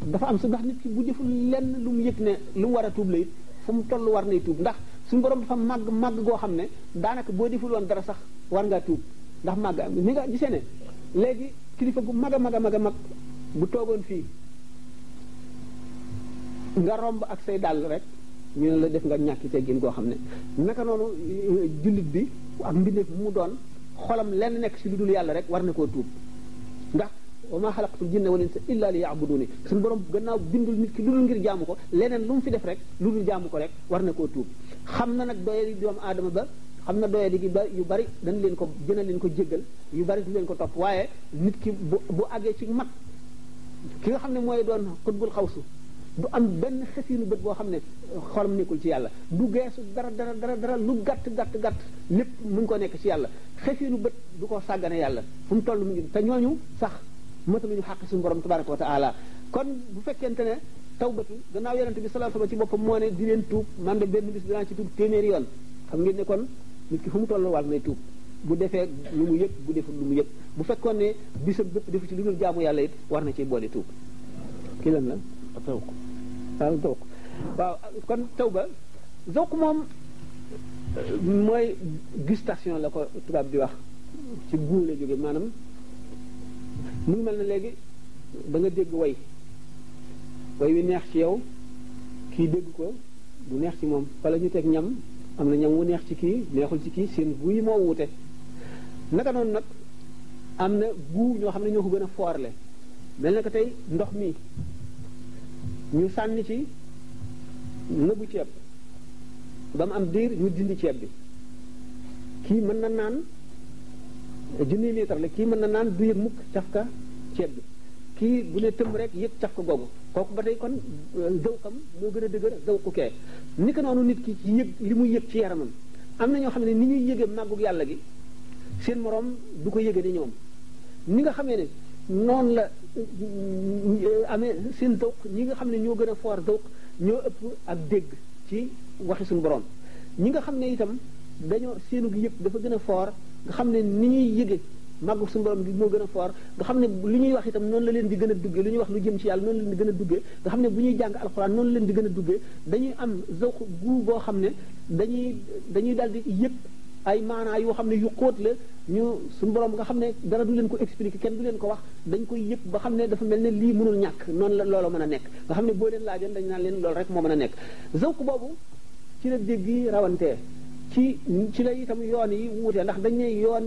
dafa am su ndax nit ki bu deful lenn lu mu yëg ne lu mu war a tuub la it fu mu toll war nay tuub ndax suñu borom dafa màgg goo xam ne daanaka boo deful woon dara sax war ngaa tuub ndax màgg am ni nga gisee ne léegi kilifa gu mag a mag bu toogoon fii nga romb ak say dàll rek ñu ne la def nga ñàkki teggin goo xam ne naka noonu jullit bi ak mbindeef mu doon xolam lenn nekk ci lu dul yàlla rek war na koo tuub ndax wa ma xalaqtul jinna wal insa illa li ya'buduni suñu borom gannaaw bindul nit ki lu dul ngir jaamu ko leneen lu mu fi def rek lu dul jaamu ko rek war na koo tuub xam na nag doye di doomu aadama ba xam na doye di ba yu bari dañ leen ko gënal leen ko jéggal yu bari du leen ko topp waaye nit ki bu àggee ci mat ki nga xam ne mooy doon xutbul xawsu du am benn xesiinu bët boo xam ne xolam nekkul ci yàlla du geesu dara lu gàtt lépp mu ngi ko nekk ci yàlla xesiinu bët du ko sàggane yàlla fu mu toll mu ngi te ñooñu sax mataluñu xàq suñu borom tabaraka wa taala kon bu fekkente ne tawbatu gannaaw yonente bi sallallahu alayhi wasallam ci boppam moo ne di leen tuub man de benn bis dinaa ci tuub téeméeri yoon xam ngeen ne kon nit ki fu mu toll war nay tuub bu defee lu mu yëg bu deful lu mu yëg bu fekkoon ne bisam bépp defu ci lu dul jaamu yàlla it war na ci boole tuub kii lan la zawq waaw zawq waaw kon tawba zawq moom mooy gustation la ko tubaab di wax ci guur la jóge maanaam mu ngi mel ne léegi da nga dégg way wi neex ci yow kii dégg ko du neex ci moom wala ñu teg ñam am na ñam wu neex ci kii neexul ci kii seen gu yi moo wuute naka noonu nag am na gu ñoo xam ne ñoo ko gën a foorle mel na ko tey ndox mi ñu sànni ci nëbu ceeb ba mu am diir ñu dindi ceeb bi kii mën na naan junni litre la kii mën na naan du yëg mukk cafka ceeb bi kii bu ne tëmb rek yëg cafka googu kooku ba tey kon zawqam moo gën a dëgër zawqu kee ni ko noonu nit ki ci yëg li muy yëg ci yaramam am na ñoo xam ne ni ñuy yëgee màggug yàlla gi seen moroom du ko yëgee ni ñoom ni nga xamee ne noonu la amee seen zawq ñi nga xam ne ñoo gën a foor zawq ñoo ëpp ak dégg ci waxi suñu borom ñi nga xam ne itam dañoo seenu gi yëg dafa gën a foor nga xam ne ni ñuy yëge màggu suñu borom bi moo gën a foor nga xam ne li ñuy wax itam noonu la leen di gën a duggee lu ñuy wax lu jëm ci yàlla noonu la leen di gën a duggee nga xam ne bu ñuy jàng alxuraan noonu la leen di gën a duggee dañuy am zawq gu boo xam ne dañuy daal di yëg ay maanaa yoo xam ne yu xóot la ñu suñu borom nga xam ne dara du leen ko expliquer kenn du leen ko wax dañ koy yëg ba xam ne dafa mel ne lii mënul ñàkk noonu la loolu mën a nekk nga xam ne boo leen laajoon dañ naan leen loolu rek moo mën a nekk zawq boobu ci la dégg yi rawantee ci la itam yoon yi wuute ndax dañ ne yoon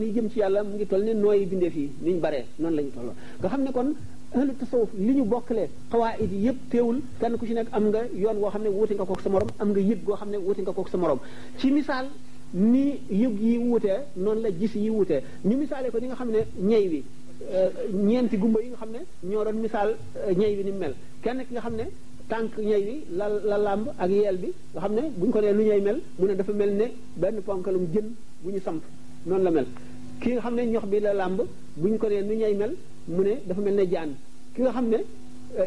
yi jëm ci yàlla mu ngi toll ne nooyi bindee fii ni ñu baree noonu la ñu tolloo nga xam ne kon ahlu tasawuf li ñu bokkalee xawaayid yi yëpp teewul kenn ku ci nekk am nga yoon woo xam ne wuute nga kook sa morom am nga yëg goo xam ne wuute nga kook sa morom ci misaal ni yëg yi wuutee noonu la gis yi wuutee ñu misaalee ko ni nga xam ne ñey wi ñeenti gumba yi nga xam ne ñoo doon misaal ñey wi ni mel kenn ki nga xam ne tànk ñey wi la làmb ak yeel bi nga xam ne buñ ko nee lu ñey mel mu ne dafa mel ne benn ponkalum jën bu ñu samp noonu la mel ki nga xam ne ñox bi la làmb buñ ko nee lu ñey mel mu ne dafa mel ne jaan ki nga xam ne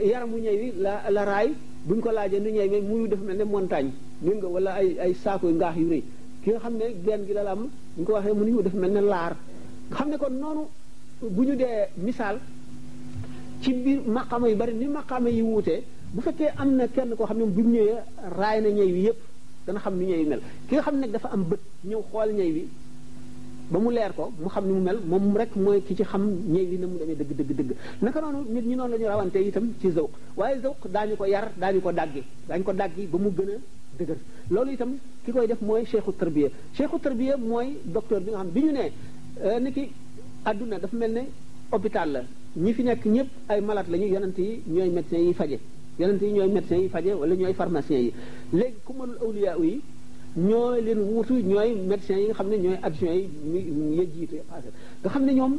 yaramu ñey wi la raay buñ ko laajee lu ñey mel muy dafa mel ne montagne dégg nga wala ay saako ngaax yu rëy ki nga xam ne genn gi la làmb buñ ko waxee mu ne dafa mel ne laar nga xam ne kon noonu bu ñu dee misaal ci biir maqaama yu bari ni maqaama yi wuutee bu fekkee am na kenn koo xam ne bu ñëwee raay na ñey wi yëpp dana xam ni ñey wi mel ki nga xam ne dafa am bët ñëw xool ñey wi ba mu leer ko mu xam ni mu mel moom rek mooy ki ci xam ñey wi na mu demee dëgg naka noonu nit ñi noonu la ñu rawante itam ci zawq waaye zawq daañu ko yar daañu ko daggi ba mu gën a dëgër loolu itam ki koy def mooy cheikhu tarbiya mooy docteur bi nga xam bi ñu ne ni ki adduna dafa mel ne hôpital la ñi fi nekk ñëpp ay malade la ñu yonent yi ñooy médecins yi faje yonent yi ñooy médecins yi faje wala ñooy pharmaciens yi léegi kumalul awliya yi ñooy leen wuutu ñooy médecins yi nga xam ne ñooy adjoints yi ya jiitu nga xam ne ñoom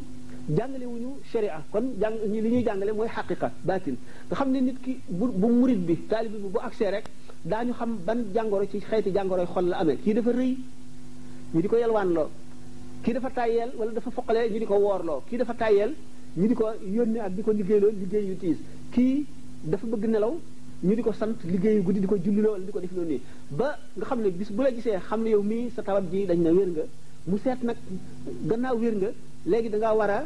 jàngale wuñu sharia kon li ñuy jàngale mooy xaqiqa baatin nga xam ne nit ki bu murid bi taalibi bi bu accès rek daañu xam ban jàngoro ci xeeti jàngoroy xol la amee kii dafa rëy ñu di ko yelwaanloo kii dafa tàyyeel wala dafa foqalee ñu di ko woorloo kii dafa tàyyeel ñu di ko yónnee ak di ko liggéeyloo liggéey yu tiis kii dafa bëgg nelaw ñu di ko sant liggéeyu guddi di ko julliloo wala di ko def loolu nii ba nga xam ne bis bu la gisee xam ne yow mii sa tawat ji dañ na wér nga mu seet nag gannaaw wér nga léegi dangaa war a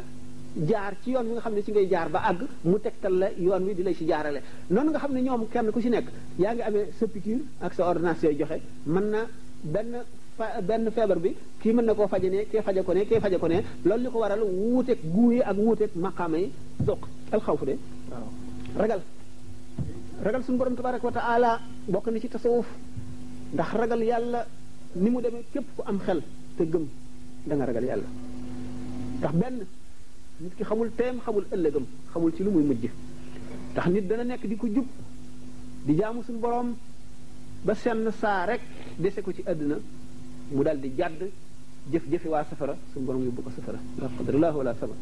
jaar ci yoon wi nga xam ne ci ngay jaar ba àgg mu tegtal la yoon wi di lay ci jaarale noonu nga xam ne ñoom kenn ku ci nekk yaa ngi amee sa piqûre ak sa ordonnance yooyu joxe mën na benn feebar bi kii mën na koo faje ne kee faje ko ne kee faje ko ne loolu li ko waral wuuteeg guu yi ak wuuteeg maqaama yi doq alxawfu de waaw ragal suñu borom tabaraka wa taala bokk na ci tasawuf ndax ragal yàlla ni mu demee képp ku am xel te gëm da nga ragal yàlla ndax benn nit ki xamul teem xamul ëllëgam xamul ci lu muy mujj ndax nit dana nekk di ko jub di jaamu suñu borom ba senn saa rek dese ko ci àdduna mu dal di jàdd jëf-jëfi waa safara suñu borom yóbbu ko safara la qadrillah wala sama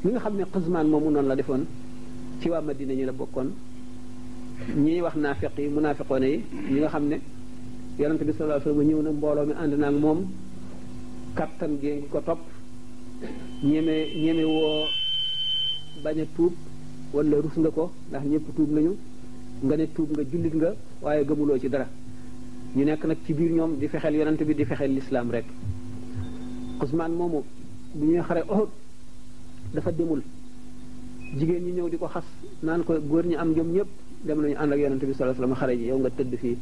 li nga xam ne xismaan moomu noonu la defoon ci waa Madina ñi la bokkoon ñi wax naafiq yi munaafiqoone yi ñi nga xam ne yonente bi sallallahu alayhi wasallam ñëw na mbooloo mi ànd naa ak moom kattan gi ngi ko topp ñeme woo bañ a tuub wala rus nga ko ndax ñëpp tuub nañu nga ne tuub nga jullit nga waaye gëmuloo ci dara ñu nekk nag ci biir ñoom di fexeel yonent bi di fexeel lislaam rek Usmaan moomu bu ñuy xare Uhud dafa demul jigéen ñi ñëw di ko xas naan ko góor ñi am jom ñëpp dem nañu ànd ak yonent bi sallallahu alayhi wasallam xare ji yow nga tëdd fii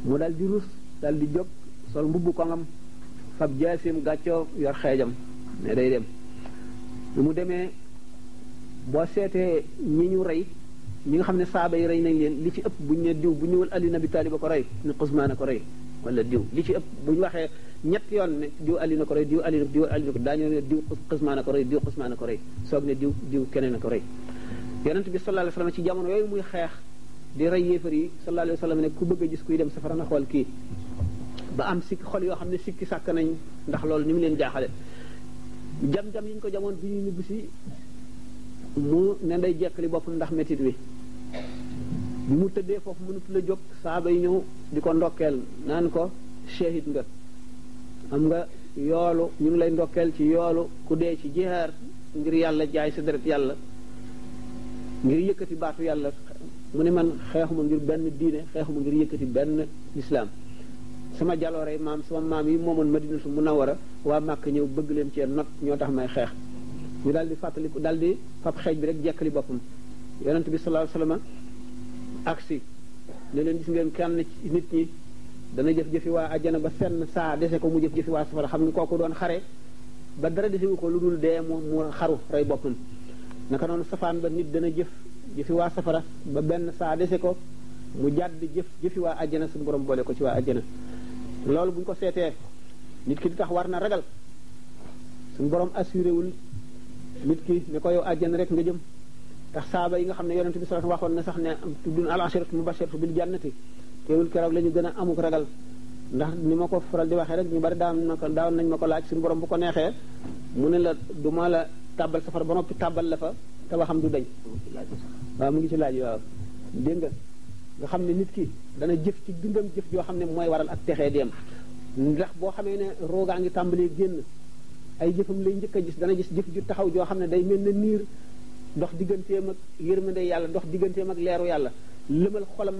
mu dal di rus dal di jóg sol mbubbu koŋam fab jaasim gàccoo yor xeejam ne day dem mu demee boo seetee ñi ñu rey ñi nga xam ne saaba yi rey nañ leen li ci ëpp buñ ne diw bu ñëwul Ali Abi Talib a ko rey ne Usmaan a ko rey wala diw li ci ëpp buñ waxee ñett yoon ne diw Ali na ko rey diw Ali na ko daañu ne diw Usmaan a ko rey diw Usmaan a ko rey soog ne diw keneen a ko rey yonent bi sallallahu alayhi wasallam ci jamono yooyu muy xeex di rey yéefar yi sallallahu alayhi wasallam ne ku bëgg a gis kuy dem safara na xool kii ba am sikki xol yoo xam ne sikki sàkk nañ ndax loolu ni mu leen jaaxale jam-jam yi ñu ko jamoon bi ñu ñibbi si mu ne day jekkali bopp ndax métit wi bi mu tëddee foofu mënatu la jóg saaba yi ñëw di ko ndokkeel naan ko shahid nga am nga yoolu ñu ngi lay ndokkeel ci yoolu ku dee ci jihaar ngir yàlla jaay sa deret yàlla ngir yëkkati baatu yàlla mu ne man xeexuma ngir benn diine xeexuma ngir yëkkati benn lislaam sama jaloore maam sama maam yi moomoon Madinatul Munawwara waa Màkk ñëw bëgg leen cee not ñoo tax may xeex ñu daal di fàttaliku daal di fab xeej bi rek jekkali boppam yonent bi sallallahu alayhi wasallam aksi ne leen gis ngeen kenn ci nit ñi dana jëf-jëfi waa àjjana ba fenn saa dese ko mu jëf-jëfi waa safara xam ne kooku doon xare ba dara desewu ko lu dul dee mu xaru rey boppam naka noonu safaan ba nit dana jëfi waa safara ba benn saa dese ko mu jàdd jëfi waa àjjana suñu borom boole ko ci waa àjjana loolu bu ñu ko seetee nit ki di tax war na ragal suñu borom assuré wul nit ki ne ko yow àjjana rek nga jëm tax saaba yi nga xam ne yonent bi sallallahu alayhi wasallam waxoon na sax ne tuddun al ashiratu mubashiratu bil jannati teewul keroog la ñu gën a amuk ragal ndax ni ma ko faral di waxee rek ñu bari daaw nañ ma ko laaj suñu borom bu ko neexee mu ne la du ma la tàbbal safara ba noppi tàbbal la fa te waxam du dañ waaw mu ngi ci laaj waaw dégg nga xam ne nit ki dana jëf ci dundam jëf joo xam ne mooy waral ak texee dem ndax boo xamee ne roogaa ngi tàmbalee génn ay jëfam lay njëkk a gis dana gis jëf ju taxaw joo xam ne day mel na niir dox digganteem ak yërmande yàlla dox digganteem ak leeru yàlla lëmal xolam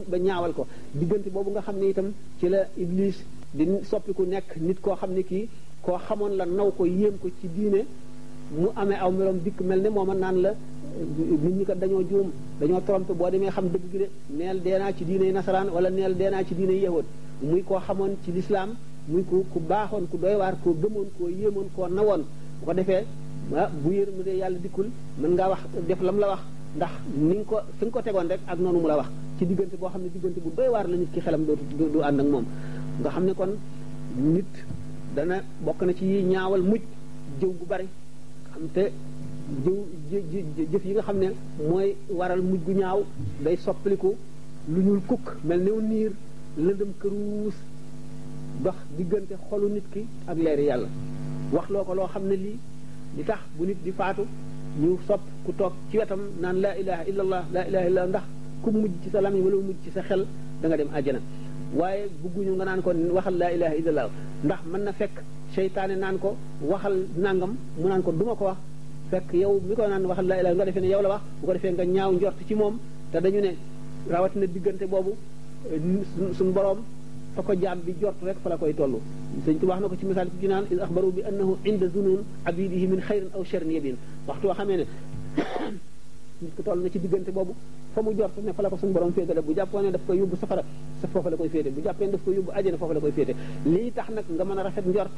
ba ñaawal ko diggante boobu nga xam ne itam ci la iblis di soppiku nekk nit koo xam ne kii koo xamoon la naw ko yéem ko ci diine mu amee aw meloom dikk mel ne mooma naan la nit ñi kat dañoo juum dañoo trompé boo demee xam dëgg gi de neel deenaa ci diine nasaraan wala neel deenaa ci diine yahud muy koo xamoon ci lislaam muy ku baaxoon ku doy waar koo gëmoon koo yéemoon koo nawoon bu ko defee bu yërmande yàlla dikkul mën ngaa wax def lam la wax ndax ni nga ko fi nga ko tegoon rek ak noonu mu la wax ci diggante boo xam ne diggante bu doy waar la nit ki xelam du ànd ak moom nga xam ne kon nit dana bokk na ci ñaawal mujj jëw gu bari xam te jëf yi nga xam ne mooy waral mujj gu ñaaw day soppaliku lu ñuul kukk mel new niir lëndëm këruus dox diggante xolu nit ki ak leeri yàlla wax loo ko loo xam ne lii li tax bu nit di faatu ñu sopp ku toog ci wetam naan laa ilaha illallah laa ilaha illallah ndax ku mujj ci sa lamiñ wala mujj ci sa xel da nga dem àjjana waaye bugguñu nga naan ko waxal laa ilaha illallah ndax mën na fekk seytaane naan ko waxal nangam mu naan ko duma ko wax fekk yow mi ko naan waxal laa ilaha nga defee ne yow la wax bu ko defee nga ñaaw njort ci moom te dañu ne rawatina diggante boobu suñu boroom fa ko jaam bi jort rek fa la koy toll sëñ tu wax na ko ci misaal ci naan is axbaru bi annahu inda zunun abidihi min xayrin aw sharrin yabin waxtu woo xamee ne nit ko toll na ci diggante boobu fa mu jort ne fa la ko suñu borom féetale bu jàppoo ne daf koy yóbbu safara sa foofa la koy féete bu jàppee ne daf koy yóbbu àjjana foofa la koy féete lii tax nag nga mën a rafet njort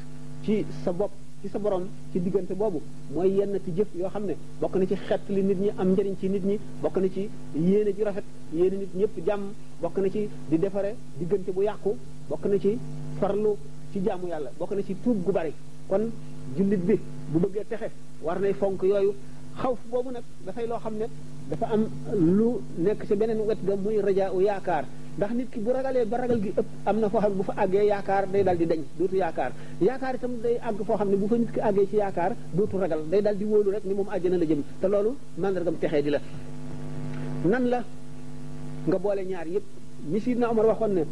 ci sa bopp ci sa borom ci diggante boobu mooy yenn ci jëf yoo xam ne bokk na ci xett li nit ñi am njëriñ ci nit ñi bokk na ci yéene ji rafet yéene nit ñëpp jàmm bokk na ci di defare diggante bu yàqu bokk na ci farlu ci jaamu yàlla bokk na ci tuub gu bari kon jullit bi bu bëggee texe war nay fonk yooyu xawf boobu nag dafay loo xam ne dafa am lu nekk ci beneen wet ga muy rajaa u yaakaar ndax nit ki bu ragalee ba ragal gi ëpp am na foo xam ne bu fa àggee yaakaar day dal di dañ dootu yaakaar itam day àgg foo xam ne bu fa nit ki àggee ci yaakaar dootu ragal day dal di wóolu rek ni moom àjjana la jëm te loolu mandargam texee di la nan la nga boole ñaar yëpp ñi Sidna Omar waxoon ne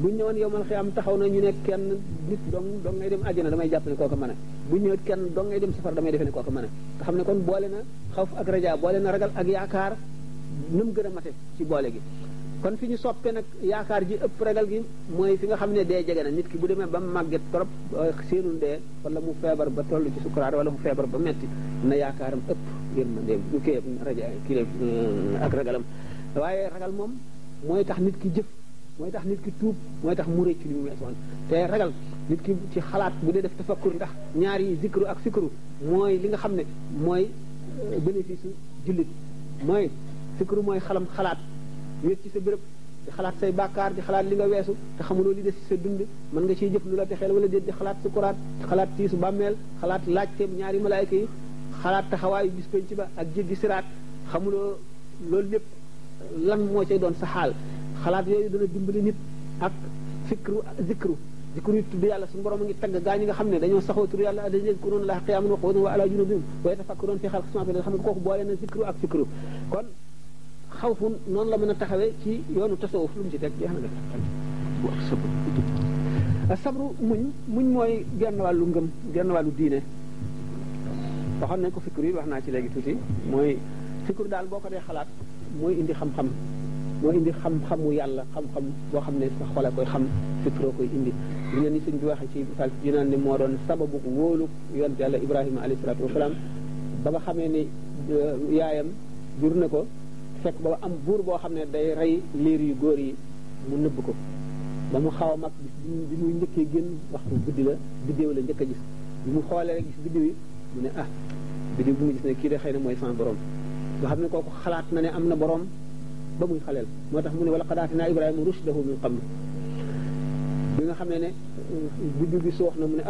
buñ ñëwoon yowmal xiyaam taxaw na ñu ne kenn nit dong ngay dem àjjana damay jàpp ne kooku mën a buñ ñëwee kenn dong ngay dem safar damay defe ne kooku mën a nga xam ne kon boole na xawf ak rajaa boole na ragal ak yaakaar nu mu gën a mate ci boole gi kon fi ñu soppee nag yaakaar ji ëpp ragal gi mooy fi nga xam ne dee jege na nit ki bu demee ba màgget trop seenul dee wala mu feebar ba toll ci sukuraat wala mu feebar ba metti na yaakaaram ëpp yërmande ñu kii raja kii ak ragalam waaye ragal moom mooy tax nit ki jëf mooy tax nit ki tuub mooy tax mu réccu li mu weesoon te ragal nit ki ci xalaat bu dee def tafakkur ndax ñaar yi zikru ak fikru mooy li nga xam ne mooy bénéfice jullit mooy fikru mooy xalaat wéet ci sa béréb di xalaat say bàkkaar di xalaat li nga weesu te xamuloo li des ci sa dund mën nga ciy jëf lu la texeel wala déet di xalaat sukuraat xalaat tiisu bàmmeel xalaat laajteem ñaari malaayka yi xalaat taxawaayu bis penc ba ak jéggi siraat xamuloo loolu lépp lan moo cay doon sa xaal xalaat yooyu dana dimbali nit ak zikru yi tudd yàlla suñu borom a ngi tagg gaa ñi nga xam ne dañoo saxoo tudd yàlla dañu yadkuruuna llaaha qiyaaman wa qu'uudan wa alaa junuubihim wa yatafakkaruuna fi xalqis samaawaati wal ardi xam nga kooku boole na zikru ak fikru kon xawfu noonu la mën a taxawee ci yoonu tasawuf lu mu ci teg jeex na sabru muñ mooy genn wàllu ngëm genn wàllu diine waxoon nañ ko fikru yi wax naa ci léegi tuuti mooy fikru daal boo ko dee xalaat mooy indi xam-xam mooy indi xam-xamu yàlla xam-xam boo xam ne sa xol a koy xam fikroo koy indi li ngeen ni sëñ bi waxee ci misaal ci naan ni moo doon sababu wóolu yonent yàlla Ibrahima alayhi salaatu wasalaam ba nga xamee ni yaayam jur na ko fekk ba am buur boo xam ne day rey liir yu góor yi mu nëbb ko ba mu xaw a mag bi muy njëkkee génn waxtu guddi la biddéew la njëkk a gis bi mu xoolee rek gis biddéew yi mu ne biddéew bi mu gis ne kii de xëy na mooy sama borom nga xam ne kooku xalaat na ne am na borom ba muy xaleel moo tax mu ne wala qad aatinaa Ibrahima rushdahu min qabl bi nga xam ne biddéew bi suux na mu ne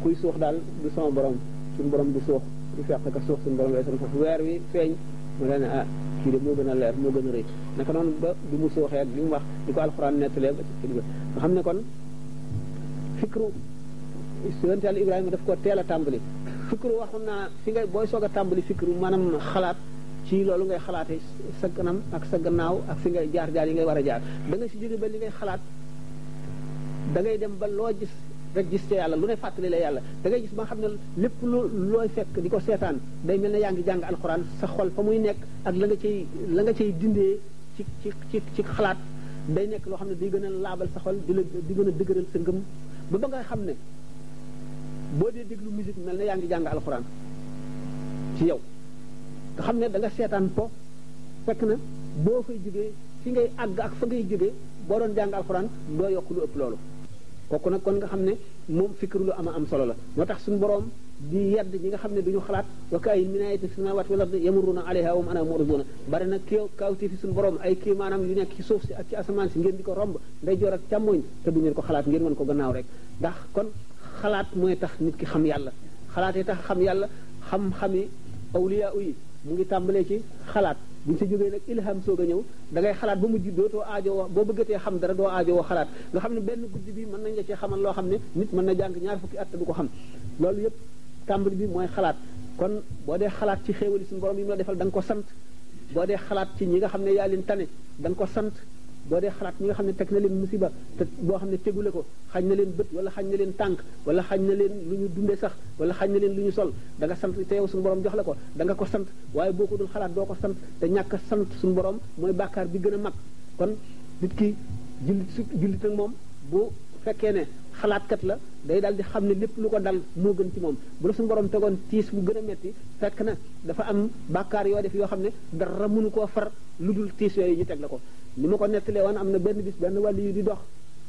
kuy suux daal du sama borom suñu borom du suux du fekk ka suux suñu borom lay son foofu weer wi feeñ mu ne kii de moo gën a leer moo gën a rëy naka noonu ba bi mu suuxee ak li mu wax di ko alxuraan nettalee ba ci nga xam ne kon fikru yonent yàlla Ibrahima daf ko teel a tàmbali fikru waxoon naa fi ngay booy soog a tàmbali fikru maanaam xalaat ci loolu ngay xalaatee sa kanam ak sa gannaaw ak fi ngay jaar yi ngay war a jaar da nga si jóge ba li ngay xalaat da ngay dem ba loo gis rek gis ca yàlla lu ne fàttali la yàlla da ngay gis ba nga xam ne lépp looy fekk di ko seetaan day mel ne yaa ngi jàng alxuraan sa xol fa muy nekk ak la nga cay dindee ci xalaat day nekk loo xam ne day gën a laabal sa xol di gën a dëgëral sa ngëm ba nga xam ne boo dee déglu musique mel ne yaa ngi jàng alxuraan ci yow nga xam ne da nga seetaan po fekk na boo fay jógee fi ngay àgg ak fa ngay jógee boo doon jàng alxuraan doo yokk lu ëpp loolu kooku nag kon nga xam ne moom fikru lu am solo la moo tax suñu boroom di yedd ñi nga xam ne duñu xalaat wa ka'ayyin min aayatin fis samaawaati wal ardi yamurruuna alayhaa wa hum anhaa mu'riduun bari na kawti fi suñu boroom ay kii maanaam yu nekk ci suuf si ak ci asamaan si ngeen di ko romb ndeyjoor ak càmmoñ te du ngeen ko xalaat ngeen mën ko gannaaw rek ndax kon xalaat mooy tax nit ki xam yàlla xalaatee tax xam yàlla xam-xami awliyaa yi mu ngi tàmbalee ci xalaat buñ sa jógee nag ilham soog a ñëw da ngay xalaat ba mujj dootoo aajowoo boo bëggatee xam dara doo aajowoo xalaat nga xam ne benn guddi bi mën nañ la cee xamal loo xam ne nit mën na jàng ñaar fukki at te du ko xam loolu yëpp tàmbali bi mooy xalaat kon boo dee xalaat ci xéewali suñu borom yi mu la defal da nga ko sant boo dee xalaat ci ñi nga xam ne yaa leen tane da nga ko sant boo dee xalaat ñi nga xam ne teg na leen musiba te boo xam ne tegule ko xañ na leen bët wala xañ na leen tànk wala xañ na leen lu ñu dunde sax wala xañ na leen lu ñu sol da nga sant te yow suñu borom jox la ko da nga ko sant waaye boo ko dul xalaat doo ko sant te ñàkk sant suñu borom mooy bàkkaar bi gën a mag kon nit ki jullit ak moom bu fekkee ne xalaatkat la day daal di xam ne lépp lu ko dal moo gën ci moom bu la suñu borom tegoon tiis bu gën a metti fekk na dafa am bàkkaar yoo def yoo xam ne dara mënu koo far lu dul tiis yooyu ñu teg la ko ni ma ko nettalee woon am na benn bis benn wàllu yu di dox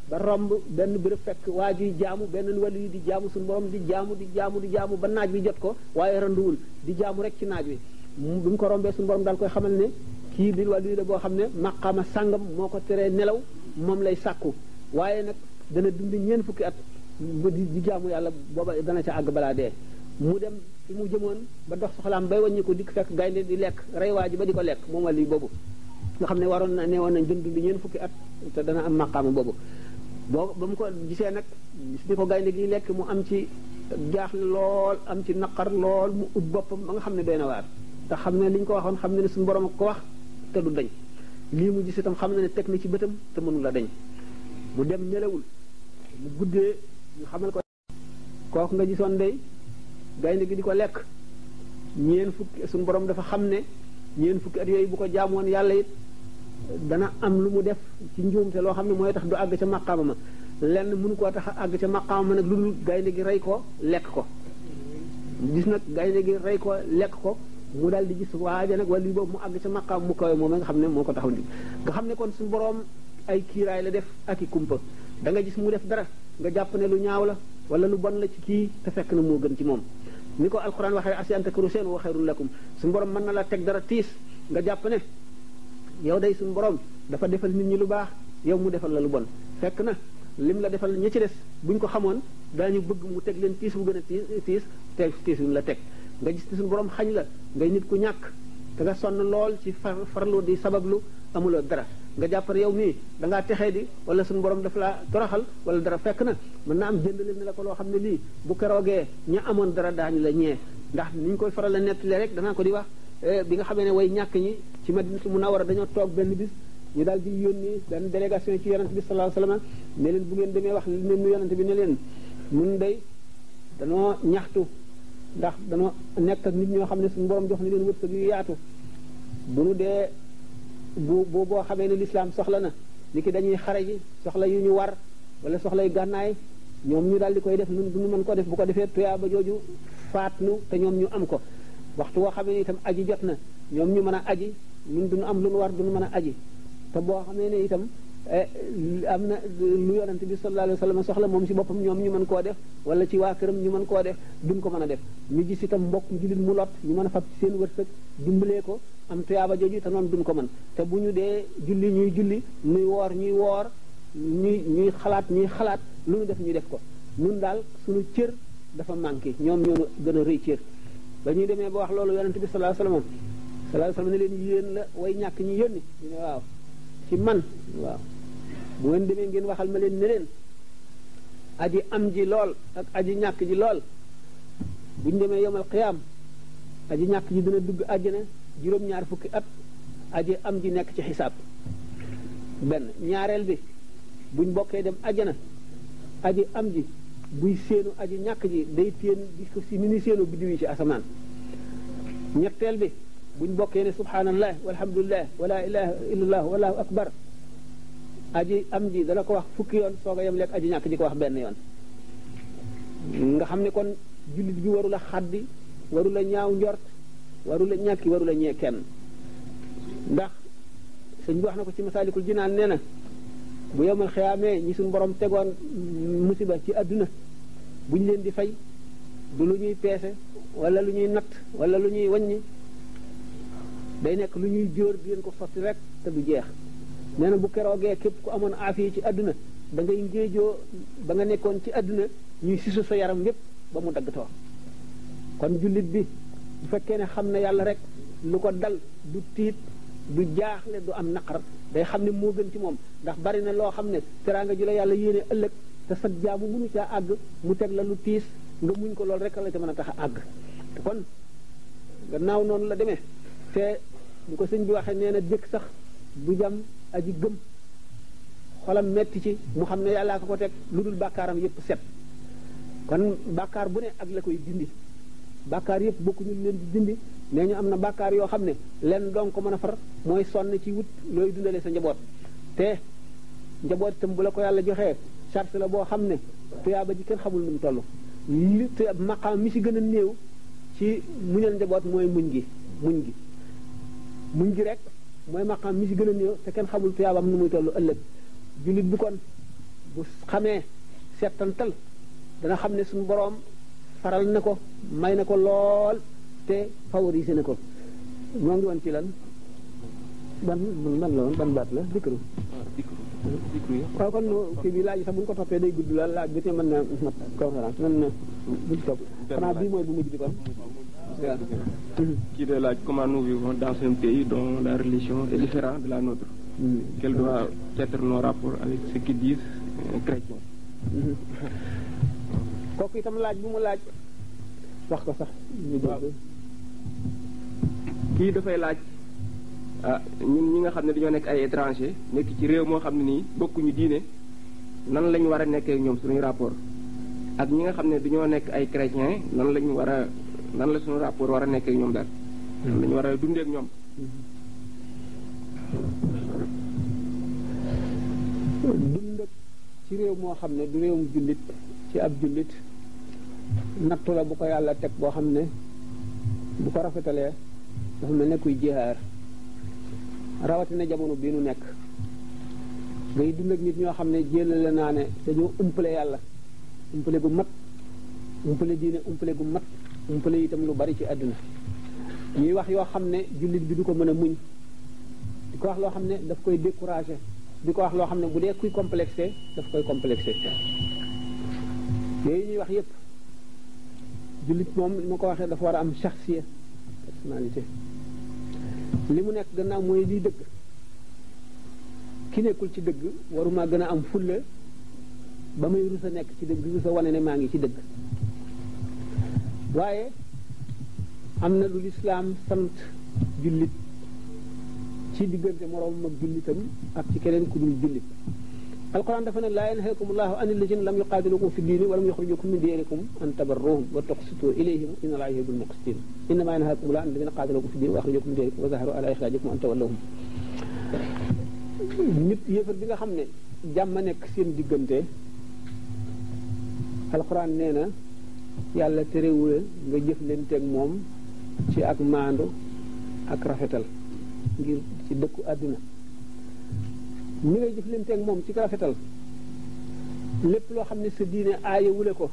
ba romb benn béréb fekk waa ji jaamu benn wàllu yu di jaamu suñu borom di jaamu ba naaj bi jot ko waaye randuwul di jaamu rek ci naaj wi bi mu ko rombee suñu borom daal koy xamal ne kii di wàllu yu la boo xam ne maqaama sàngam moo ko teree nelaw moom lay sàkku waaye nag dana dund ñeent fukki at di jaamu yàlla booba dana ca àgg balaa dee mu dem fi mu jëmoon ba dox soxlaam bay wàññi ko dikk fekk gaynde di lekk rey waa ji ba di ko lekk moom wàllu yu boobu nga xam ne waroon na ne woon nañ dund ñeent fukki at te dana am maqaama boobu boo ba mu ko gisee nag gis ni ko gaynde gi lekk mu am ci jaaxle lool am ci naqar lool mu ut boppam ba nga xam ne doy na waar te xam ne li ñu ko waxoon xam ne ne suñu borom ak ko wax te du dañ lii mu gis itam xam na ne teg na ci bëtam te mënu la dañ mu dem nelawul mu guddee ñu xamal ko kooku nga gisoon day gaynde gi di ko lekk ñeent fukki suñu borom dafa xam ne ñeent fukki at yooyu bu ko jaamoon yàlla it dana am lu mu def ci njuumte loo xam ne mooy tax du àgg ca maqaama ma lenn mënu koo tax àgg ca maqaama ma nag lu dul gaynde gi rey ko lekk ko gis nag gaynde gi rey ko lekk ko mu daal di gis waaja nag wala lii boobu mu àgg ca maqaama mu kawe moom nga xam ne moo ko taxaw di nga xam ne kon suñu boroom ay kiiraay la def ak i kumpa da nga gis mu def dara nga jàpp ne lu ñaaw la wala lu bon la ci kii te fekk na moo gën ci moom ni ko alquran waxee asi an takru seen wa xayrun lakum suñu borom mën na la teg dara tiis nga jàpp ne yow day suñu borom dafa defal nit ñi lu baax yow mu defal la lu bon fekk na lim la defal ñi ci des buñ ko xamoon daañu bëgg mu teg leen tiis bu gën a tiis te tiis bi mu la teg nga gis ne suñu borom xañ la ngay nit ku ñàkk te nga sonn lool ci farlu di sabablu amuloo dara nga jàpp ne yow mii da ngaa texee di wala suñu borom daf laa toroxal wala dara fekk na mën na am jëndale ne la ko loo xam ne lii bu keroogee ña amoon dara daañu la ñee ndax ni ñu koy faral la nettali rek danaa ko di wax bi nga xamee ne way ñàkk ñi ci Madinatu Munawwara dañoo toog benn bis ñu daal di yónni benn délégation ci yonent bi sallallahu alayhi wasallam ne leen bu ngeen demee wax li leen nu yonent bi ne leen mun day danoo ñaxtu ndax danoo nekk ak nit ñoo xam ne suñu borom jox ni leen wërsëg yu yaatu bu nu dee boo xamee ne lislaam soxla na ni ki dañuy xare ji soxla yu ñu war wala soxla yu gànnaay ñoom ñu daal di koy def nun duñu mën ko def bu ko defee tuyaaba jooju faat nu te ñoom ñu am ko waxtu woo xamee ne itam aji jot na ñoom ñu mën a aji nun duñu am lu nu war duñu mën a aji te boo xamee ne itam am na lu yonante bi sallallahu alayhi wa sallam soxla moom si boppam ñoom ñu mën koo def wala ci waa këram ñu mën koo def duñ ko mën a def ñu gis itam mbokk jullit mu lot ñu mën a fab ci seen wërsëg dimbalee ko am tuyaaba jooju te noonu duñ ko mën te bu ñu dee julli ñuy julli ñuy woor ñuy woor ñuy xalaat ñuy xalaat lu ñu def ñuy def ko ñun daal suñu cër dafa manqué ñoom ñoo gën a rëy cër ba ñuy demee ba wax loolu yonante bi sallallahu alayhi wa sallam ne leen yéen la way ñàkk ñi yónni ñu ne waaw ci man waaw bu ngeen demee ngeen waxal ma leen ne leen aji am ji lool ak aji ñàkk ji lool buñ demee yomal xiyaam aji ñàkk ji dina dugg àjjana juróom-ñaar fukki at aji am ji nekk ci xisaab benn ñaareel bi buñ bokkee dem àjjana aji am ji buy séenu aji ñàkk ji day téen gis ko si ni séenu biddiw yi ci asamaan ñetteel bi buñ bokkee ne subhanallah walhamdulillah wala ilaha illallah wallahu akbar aji am ji dana ko wax fukki yoon soog a yem lekk aji ñàkk ji ko wax benn yoon nga xam ne kon jullit bi warula xaddi warula ñaaw njort warula ñàkki warula ñee kenn ndax sëñ bi wax na ko ci masaalikul jinaan nee na bu yemal xiyaamee ñi suñ borom tegoon musiba ci àdduna buñ leen di fay du lu ñuy peese wala lu ñuy natt wala lu ñuy waññi day nekk lu ñuy jóor di leen ko sotti rek te du jeex nee na bu keroogee képp ku amoon aafiya ci àdduna da ngay ngéejoo ba nga nekkoon ci àdduna ñuy sisu sa yaram yépp ba mu daggatoo kon jullit bi bu fekkee ne xam na yàlla rek lu ko dal du tiit du jaaxle du am naqar day xam ne moo gën ci moom ndax bari na loo xam ne teraanga ju la yàlla yéene ëllëg te sag jaamu mënu caa àgg mu teg la lu tiis nga muñ ko loolu rek la ca mën a tax a àgg kon gannaaw noonu la demee te bu ko sëñ bi waxee nee na dëkk sax du jam aji gëm xolam metti ci mu xam ne yàllaa ko teg lu dul bàkkaaram yépp set kon bàkkaar bu ne ak la koy dindi bàkkaar yépp bokkuñu leen di dindi nee ñu am na bàkkaar yoo xam ne leen doon ko mën a far mooy sonn ci wut looy dundale sa njaboot te njaboot itam bu la ko yàlla joxee charte la boo xam ne tuyaaba ji kenn xamul nu mu toll li te maqaam mi si gën a néew ci muñal njaboot mooy muñ gi rek mooy maqaam mi si gën a néew te kenn xamul tuyaabam nu muy toll ëllëg jullit bi kon bu xamee settantal dana xam ne suñu boroom faral na ko may na ko lool te favorisé na ko ñoo ngi woon ci lan ban la woon ban baat la dikru waaw kon kii bi laaj sax bu ñu ko toppee day gudd la laaj bi te mën na mat conférence mën na buñ topp xanaa bii mooy bu mujj bi kon qui de laaj comment nous vivons dans un pays dont la religion est différente de la nôtre. Quel doit être nos rapports avec ce qu'ils disent chrétiens. kooku itam laaj bu mu laaj wax ko sax. kii dafay laaj ñun ñi nga xam ne dañoo nekk ay étranger nekk ci réew moo xam ne nii bokkuñu diine nan lañ war a nekkee ñoom suñuy rapport ak ñi nga xam ne dañoo nekk ay chrétiens nan la suñu rapport war a nekkee ñoom daal. nan lañu war a dundee ak ñoom. dund ci réew moo xam ne du réewum jullit ci ab jullit nattu la bu ko yàlla teg boo xam ne bu ko rafetalee dafa mel ne kuy jihaar rawatina jamono bii nu nekk ngay dund ak nit ñoo xam ne jëlale naa ne dañoo umpale yàlla umpale gu mat umpale diine umpale gu mat umpale itam lu bari ci àdduna ñuy wax yoo xam ne jullit bi du ko mën a muñ di ko wax loo xam ne daf koy découragé di ko wax loo xam ne bu dee kuy complexé daf koy complexé yooyu ñuy wax yépp jullit moom li ma ko waxee dafa war a am shakhsiya personnalité li mu nekk gannaaw mooy liy dëgg ki nekkul ci dëgg waruma gën a am fulla ba may rusa nekk ci dëgg rusa wane ne maa ngi ci dëgg waaye am na lu lislaam sant jullit ci diggante moroomam ak jullitam ak ci keneen ku dul jullit alquran dafa ne laa yanhaakum allahu an alladina lam yuqaatilukum fi diini wa lam yuxrijukum min diyarikum an tabarruhum wa tuqsitu ilayhim inna allaha yuhibbul muqsitin innama yanhaakum allahu an alladina qaatalukum fi diini wa axrajukum min diyarikum wa zaharu ala ixraajikum an tawallahum nit yéefar bi nga xam ne jàmm nekk seen diggante alxuraan nee na yàlla terewule nga jëflanteeg moom ci ak maandu ak rafetal ngir ci dëkku àdduna ni ngay jëflanteeg moom ci rafetal lépp loo xam ne sa diine aayewule ko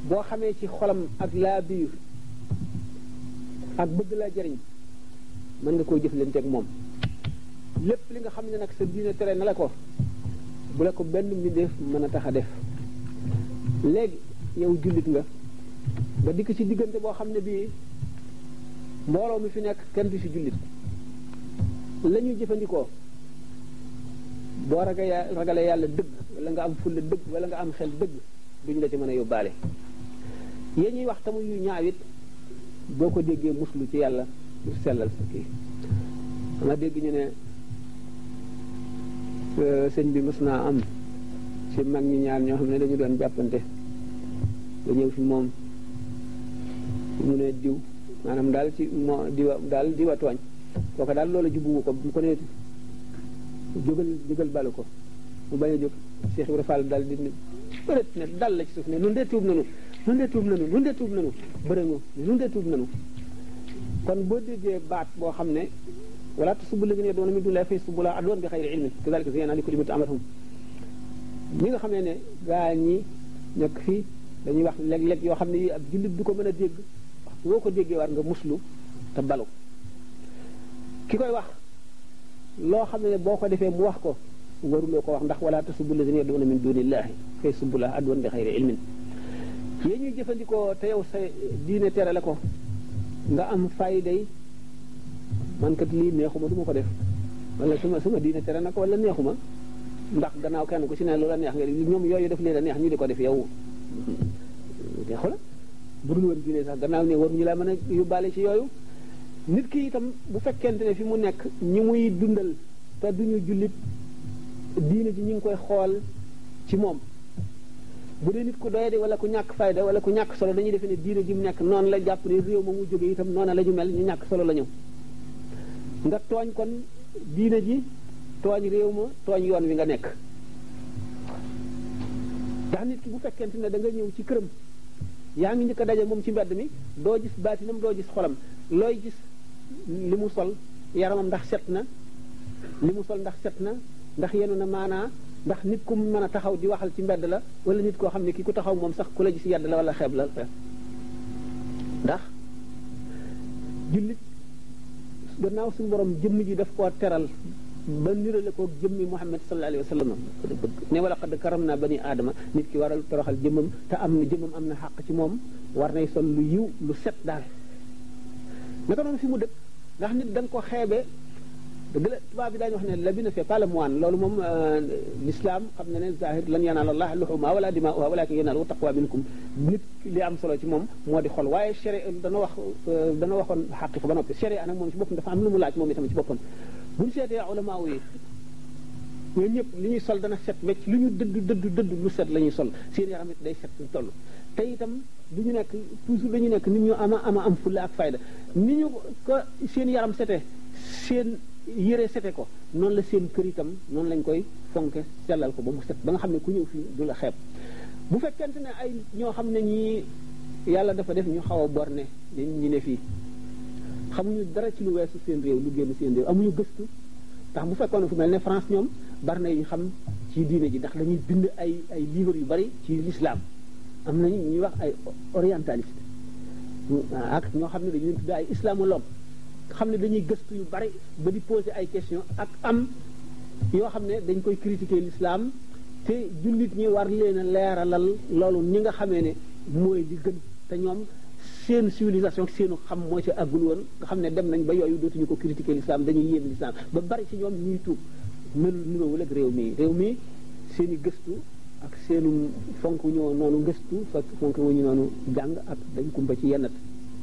boo xamee ci xolam ak laa biir ak bëgg laa jariñ mën nga koo jëflanteeg moom lépp li nga xam ne nag sa diine tere na la ko bu la ko benn mbindeef mën a tax a def léegi yow jullit nga dikk ci diggante boo xam ne bii mbooloo mi fi nekk kenn du ci jullit la ñuy jëfandikoo boo ragalee yàlla dëgg wala nga am fulla dëgg wala nga am xel dëgg duñ la ci mën a yóbbaale yee ñuy wax tamu yu ñaawit boo ko déggee muslu ci yàlla sellal sa kii dama dégg ñu ne sëñ bi mës naa am ci mag ñi ñaar ñoo xam ne dañu doon jàppante ba ñëw fi moom mu ne diw maanaam daal ci moo diwa tooñ kooka daal loola jubbuwu ko bu ko ne jógal balu ko mu bañ a jóg Cheikh Ibrahima Fall daal di bëret ne dal la ci suuf ne nun dee tuub nanu bërëngu ne nun dee tuub nanu kon boo déggee baat boo xam ne wala tasubbu llaziina yad'uuna min duuni llaahi fa yasubbu llaaha adwan bi xayri ilmin kazaalika zayyana li kulli ummatin amalahum ñi nga xam ne gaa ñi nekk fii dañuy wax léeg-léeg yoo xam ne yi ab jullit du ko mën a dégg waxtu boo ko déggee war nga muslu te balu ki koy wax loo xam ne boo ko defee mu wax ko waruloo ko wax ndax wala tasubbu llaziina yad'uuna min duuni llaahi fa yasubbu llaaha adwan bi xayri ilmin yéen ñuy jëfandikoo te yow sa diine tere la ko nga am fayday man kat lii neexuma du ma ko def wala sama diine tere na ko wala neexuma ndax gannaaw kenn ku ci ne loola neex nga ñoom yooyu def leen a neex ñu di ko def yow neexu la bu dul woon diine sax gannaaw ne waruñu laa mën a yóbbaale ci yooyu nit ki itam bu fekkente ne fi mu nekk ñi muy dundal te duñu jullit diine ji ñu ngi koy xool ci moom bu dee nit ku doyadi wala ku ñàkk fayda wala ku ñàkk solo dañuy defe ne diine ji mu nekk noonu la jàpp ne réew ma mu jógee itam noonu la ñu mel ñu ñàkk solo la ñëw nga tooñ kon diine ji tooñ réew ma tooñ yoon wi nga nekk ndax nit ki bu fekkente ne da nga ñëw ci këram yaa ngi njëkk a daje moom ci mbedd mi doo gis baatinam doo gis xolam looy gis li mu sol yaramam ndax set na li mu sol ndax set na ndax yenu na maanaa ndax nit ku mën a taxaw di waxal ci mbedd la wala nit koo xam ne ki ku taxaw moom sax ku la gis yedd la wala xeeb la ndax jullit gannaaw suñu borom jëmm ji daf koo teral ba nirale ko jëmmi Muhammad sallallahu alayhi wa sallam ne wala qad karamna bani aadama nit ki waral toroxal jëmmam te am na jëmmam am na xàq ci moom war nay sol lu yiw lu set daal naka noonu fi mu dëkk ndax nit da nga ko xeebe dëgg la tubaab bi daañu wax ne l'habit ne fait pas le moine loolu moom l'islam xam na ne zahir lan yanaala Allah luhumuhaa wala dimaa'uhaa walaakin yanaaluhu taqwa minkum nit li am solo ci moom moo di xol waaye sharia dana waxoon xaqiqa ba noppi sharia nag moom ci boppam dafa am lu mu laaj moom itam ci boppam bu ñu seetee ulamaa yi ñoom ñëpp li ñuy sol dana set wecc lu ñu dëdd lu set la ñuy sol seen yaram it day set lu toll te itam du ñu nekk toujours dañu nekk nit ñu ama am fulla ak fayda ni ñu ko seen yaram sete seen yére sete ko noonu la seen kër itam noonu lañ koy fonke sellal ko ba mu set ba nga xam ne ku ñëw fii du la xeeb bu fekkente ne ay ñoo xam ne ñii yàlla dafa def ñu xaw a borne ñi ne fii xamuñu dara ci lu weesu seen réew lu génn seen réew amuñu gëstu ndax bu fekkoon ne fu mel ne France ñoom bari na ñu xam ci diine ji ndax dañuy bind ay livres yu bari ci l'islam am nañu ñuy wax ay orientaliste ak ñoo xam ne dañu leen tudd ay islamologue xam ne dañuy gëstu yu bari ba di poser ay questions ak am yoo xam ne dañ koy critiquer l'islam te jullit ñi war leen a leeralal loolu ñi nga xamee ne mooy li gën te ñoom seen civilisation seenu xam moo ci àggul woon nga xam ne dem nañ ba yooyu dootuñu ko critiquer l'islam dañuy yéem l'islam ba bari ci ñoom ñuy tuub niroowul ak réew mi seen i gëstu ak seenu fonk ñoo noonu gëstu fonk wuñu noonu jàng ak dañ kumpa ci yennat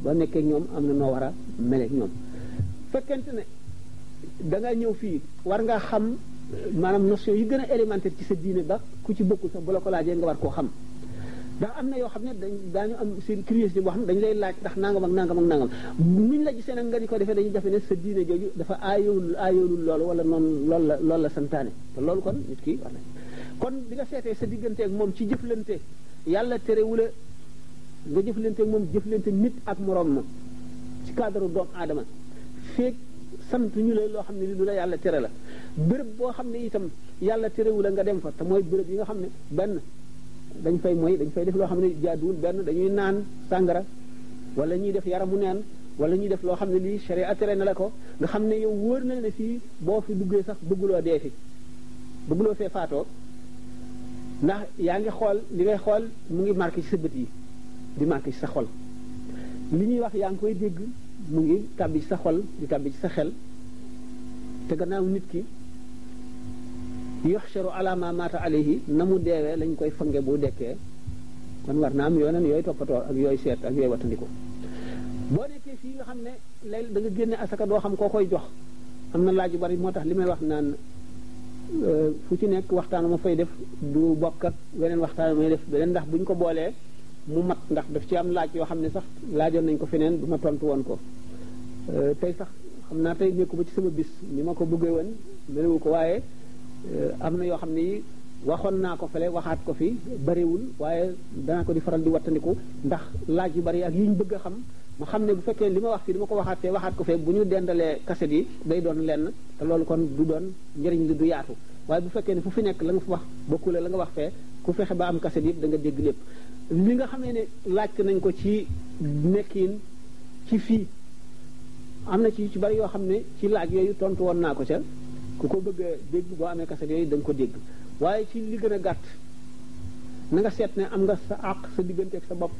ba nekkee ñoom am na noo war a meleek ñoom fekkente ne da nga ñëw fii war nga xam maanaam notion yi gën a élémentaire ci sa diine ba ku ci bokkul sax bu la ko laajee nga war koo xam ndax am na yoo xam ne daañu am seen curiosité boo xam ne dañu lay laaj ndax nangam ak nangam ak nangam nuñ la gisee nag nga di ko defee dañuy defe ne sa diine jooju dafa aayoolul loolu wala noonu loolu la santaane te loolu kon nit ki war na kon bi nga seetee sa diggante ak moom ci jëflante yàlla terewula nga jëflante moom jëflante nit ak moroom ma ci cadre doomu aadama feeg sant ñu la loo xam ne li lu la yàlla tere la béréb boo xam ne itam yàlla terewula nga dem fa te mooy béréb yi nga xam ne benn dañ fay mooy dañ fay def loo xam ne jaaduwul benn dañuy naan sàngara wala ñuy def yaramu neen wala ñuy def loo xam ne lii sharia tere na la ko nga xam ne yow wóor na ne fii boo fi duggee sax bëgguloo dee fi bëgguloo fee faatoo ndax yaa ngi xool li ngay xool mu ngi marqué ci sa bët yi di marqué ci sa xol li ñuy wax yaa ngi koy dégg mu ngi tàbbi ci sa xol di tàbbi ci sa xel te gannaaw nit ki yuhsharu ala ma mata alayhi na mu deewee lañ koy fange bu dekkee kon war na am yooneen yooyu toppatoo ak yooyu seet ak yooyu wattandiku boo nekkee fii nga xam ne léegi da nga génne asaka doo xam koo koy jox am na laaj yu bari moo tax li may wax naan fu ci nekk waxtaan ma fay def du bokk ak weneen waxtaan may def beneen ndax buñ ko boolee mu mat ndax daf ci am laaj yoo xam ne sax laajoon nañ ko feneen du ma tontu woon ko tey sax xam naa tey nekku ba ci sama bis ni ma ko bëggee woon melewu ko waaye am na yoo xam ne waxoon naa ko fele waxaat ko fi bariwul waaye danaa ko di faral di wattandiku ndax laaj yu bari ak yi ñu bëgg a xam ma xam ne bu fekkee li ma wax fii dama ko waxaat fee waxaat ko fee bu ñu dendalee kaset yi day doon lenn te loolu kon du doon njëriñ li du yaatu waaye bu fekkee ne fu fi nekk la nga fa wax bokkule la nga wax fee ku fexe ba am kaset yëpp da nga dégg lépp li nga xamee ne laajte nañ ko ci nekkin ci fii am na ci bari yoo xam ne ci laaj yooyu tontu woon naa ko ca ku ko bëgg a dégg boo amee kaset yooyu da nga ko dégg waaye ci li gën a gàtt na nga seet ne am nga sa àq sa digganteeg sa bopp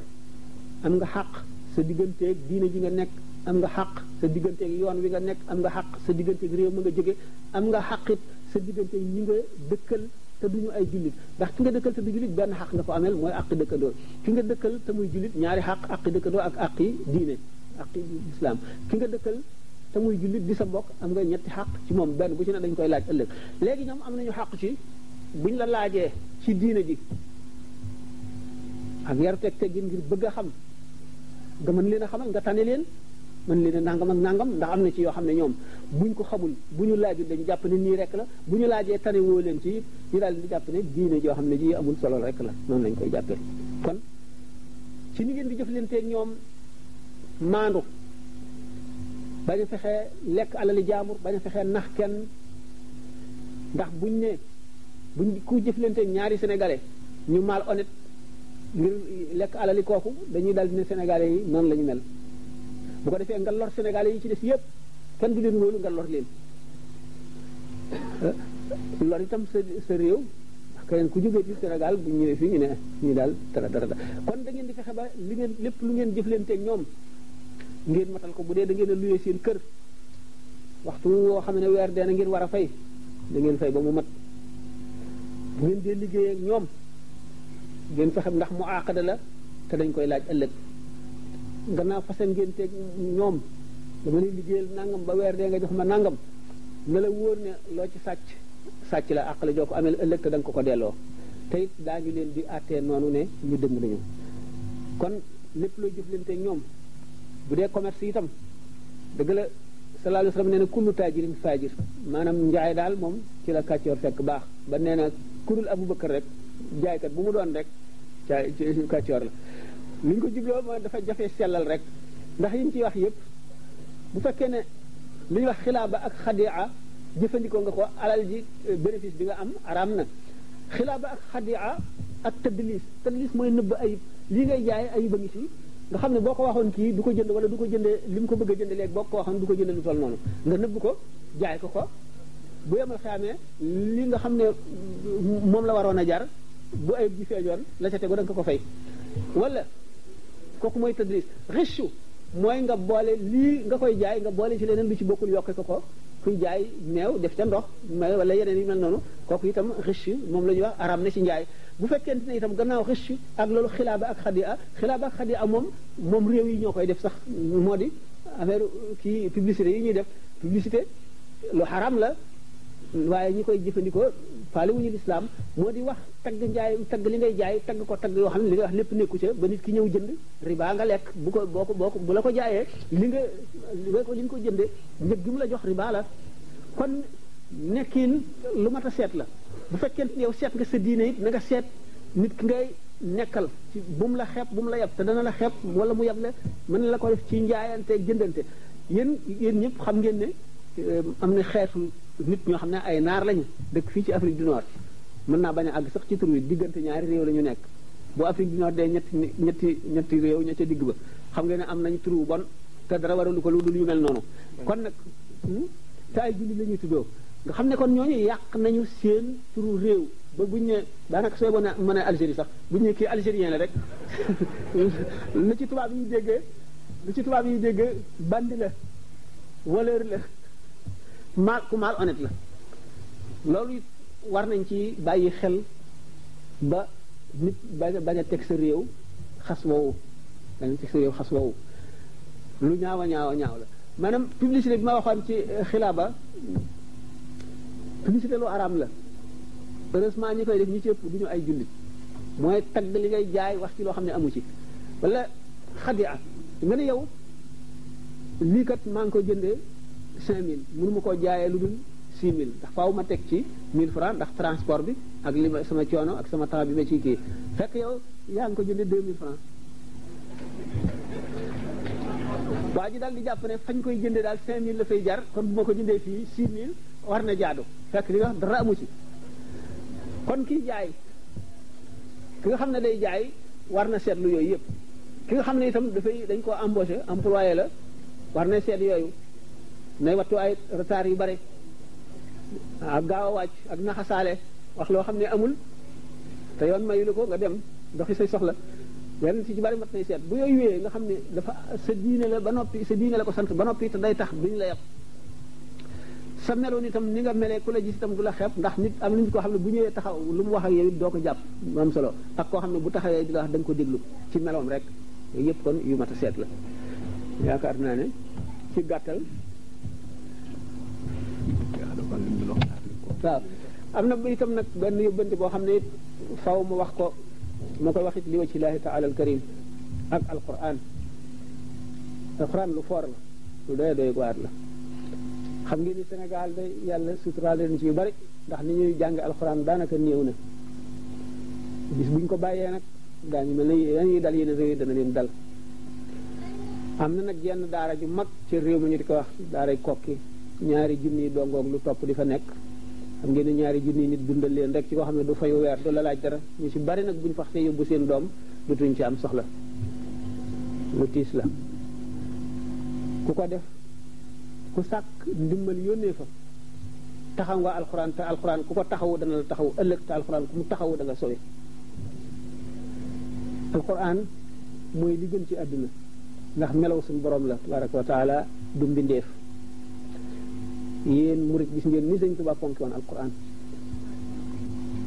am nga xàq sa digganteeg diine ji nga nekk am nga xàq sa digganteeg yoon wi nga nekk am nga xàq sa digganteeg réew ma nga jóge am nga xàqit sa digganteeg ñi nga dëkkal te duñu ay jullit ndax ki nga dëkkal te du jullit benn xàq nga ko amel mooy àqi dëkkandoo ki nga dëkkal te muy jullit ñaari xàq àqi dëkkandoo ak àqi diine àqi islam ki nga dëkkal te muy jullit di sa mbokk am nga ñetti xàq ci moom benn bu ci ne dañ koy laaj ëllëg léegi ñoom am nañu xàq ci buñ la laajee ci diine ji ak yaru teg teggin ngir bëgg a xam nga mën leen a xamal nga tane leen mën leen a nangam ak nangam ndax am na ci yoo xam ne ñoom buñ ko xamul bu ñu laajul dañu jàpp ne nii rek la bu ñu laajee tane woo leen ci ñu daal di jàpp ne diine joo xam ne ji amul solo rek la noonu lañ koy jàppee kon ci ni ngeen di jëflanteeg ñoom maandu bañ a fexee lekk alali jaambur bañ a fexee nax kenn ndax buñ ku jëflanteeg ñaari sénégalais ñu mal honnête ngir lekk alali kooku dañuy dal di ne sénégalais yi noonu la ñu mel bu ko defee nga lor sénégalais yi ci des yépp kenn du leen wóolu nga lor leen lor itam sa réew ndax keneen ku jógee ci Sénégal bu ñëwee fii ñu ne ñu daal dara kon da ngeen di fexe ba li ngeen lépp lu ngeen jëflanteeg ñoom ngeen matal ko bu dee da ngeen a luyee seen kër waxtu woo xam ne weer dee na ngeen war a fay da ngeen fay ba mu mat bu ngeen dee liggéey ak ñoom ngeen fexe ndax mu àqada la te dañ koy laaj ëllëg gannaaw façon ngeen teg ñoom dama lay liggéeyal nangam ba weer dee nga jox ma nangam ne la wóor ne loo ci sàcc la àq la joo ko amee ëllëg te da nga ko delloo te it daañu leen di àttee noonu ne ñu dëng nañu kon lépp looy jëflante ñoom bu dee commerce itam dëgg la sallallahu alayhi wasallam nee na kullu taajirin faajir maanaam njaay daal moom ci la kàccoor fekk baax ba nee na kurul Abubakar rek jaaykat bu mu doon rek kàccoor la li ñu ko jubloo mooy dafa jafe sellal rek ndax yi ñu ciy wax yépp bu fekkee ne li ñuy wax xilaaba ak xadia jëfandikoo nga ko alal ji bénéfice bi nga am araam na xilaaba ak xadia ak tadlis mooy nëbb ayib lii ngay jaay ayib a ngi fi nga xam ne boo ko waxoon kii du ko jënd wala du ko jëndee li mu ko bëgg a jënd léegi boo ko waxoon du ko jënd lu toll noonu nga nëbb ko jaay ko bu yemal xamee li nga xam ne moom la waroon a jar bu ayib ji feejoon la ca tegu da nga ko fay wala kooku mooy tadlis richu mooy nga boole lii nga koy jaay nga boole ci leneen lu ci bokkul yokke ko kuy jaay meew def ca ndox meew wala yeneen yi mel noonu kooku itam riche moom la ñuy wax aram na ci njaay bu fekkente ne itam gannaaw riche ak loolu xilaaba ak xadia moom réew yi ñoo koy def sax moo di affaire kii publicité yi ñuy def publicité lu xaram la waaye ñi koy jëfandikoo faale wuñu lislaam moo di wax tagg li ngay jaay tagg ko tagg yoo xam ne li nga wax lépp nekku ca ba nit ki ñëw jënd riba nga lekk bu la ko jaayee li nga ko jënde njëg gi mu la jox riba la kon nekkin lu mat a seet la bu fekkente ne yow seet nga sa diine it na nga seet nit ki ngay nekkal ci bu mu la xeeb bu mu la yab te dana la xeeb wala mu yab la mën na la ko def ci njaayante jëndante yéen ñëpp xam ngeen ne am na xeetu nit ñoo xam ne ay naar lañu dëkk fii ci Afrique du Nord mën naa bañ a àgg sax ci tur wi diggante ñaari réew la ñu nekk bu Afrique du Nord dee ñetti réew ña ca digg ba xam ngeen ne am nañu tur wu bon te dara waralu ko lu dul yu mel noonu kon nag te ay jullit la ñuy tuddoo nga xam ne kon ñooñu yàq nañu seen turu réew ba buñ ne daanaka sooy mën a Algérie sax buñ ne kii algérien la rek lu ci tubaab yi déggee bandi la voleur la ku mal honnête la loolu war nañ ci bàyyi xel ba nit bañ a teg sa réew xas woowu lu ñaaw a ñaaw la maanaam publicité bi ma waxoon ci xilaaba publicité lu araam la heureusement ñi koy def ñi ci ëpp du ñu ay jullit mooy tagg li ngay jaay wax ci loo xam ne amu ci wala xadi at nga ne yow lii kat maa ngi ko jëndee 5000 mënu ma koo jaayee lu dul 6000 ndax faaw ma teg ci 1000 francs ndax transport bi ak li ma sama coono ak sama temps bi ma ciy kii fekk yow yaa ngi ko jëndee 2000 francs waa ji daal di jàpp ne fañ koy jëndee daal 5000 la fay jar kon bu ma ko jëndee fii 6000 war na jaadu fekk li nga wax dara amu ci kon kii jaay ki nga xam ne day jaay war na seetlu yooyu yëpp ki nga xam ne itam dañ koo embauché employé la war na seet yooyu nay wattu ay retard yu bare ak gaaw a wàcc ak naxasaale wax loo xam ne amul te yoon mayu la ko nga dem doxi say soxla yenn ci bari mat nay seet bu yooyu wéyee nga xam ne dafa sa diine la ba noppi sa diine la ko sant ba noppi te day tax duñ la yab sa meloon itam ni nga melee ku la gis itam du la xeeb ndax nit am nañu koo xam ne bu ñëwee taxaw lu mu wax ak yow it doo ko jàpp mu am solo ak koo xam ne bu taxawee di la wax da nga ko déglu ci meloom rek yooyu yëpp kon yu mat a seet la yaakaar naa ne ci gàttal waaw am na itam nag benn yóbbante boo xam ne it faw mu wax ko ma koy wax it li wajhi llaahi taala al karim ak alquran lu foor la lu doy waar la xam ngeen ni Sénégal day yàlla suturaal leen ci yu bari ndax ni ñuy jàng alquran daanaka néew na bis buñ ko bàyyee nag daañu mel ne dañuy dal yenn réew yi dana leen dal am na nag yenn daara ju mag ci réew mi ñu di ko wax daaray kokki 2 junni dongoog lu topp di fa nekk xam ngeen ne 2 junni nit dundal leen rek ci koo xam ne du fayu weer du la laaj dara ñu ci bari nag buñ faxtee yóbbu seen doom dutuñ ci am soxla lu tiis la ku ko def ku sàkk ndimbal yónnee fa taxaw nga alxuraan te alxuraan ku ko taxawu dana la taxaw ëllëg te alxuraan ku mu taxawu da nga sowe alxuraan mooy li gën ci àdduna ndax melaw suñu borom la tabaraka wa taala du mbindeef yéen murit gis ngeen ni Sëñ Tuubaa fonki woon alquran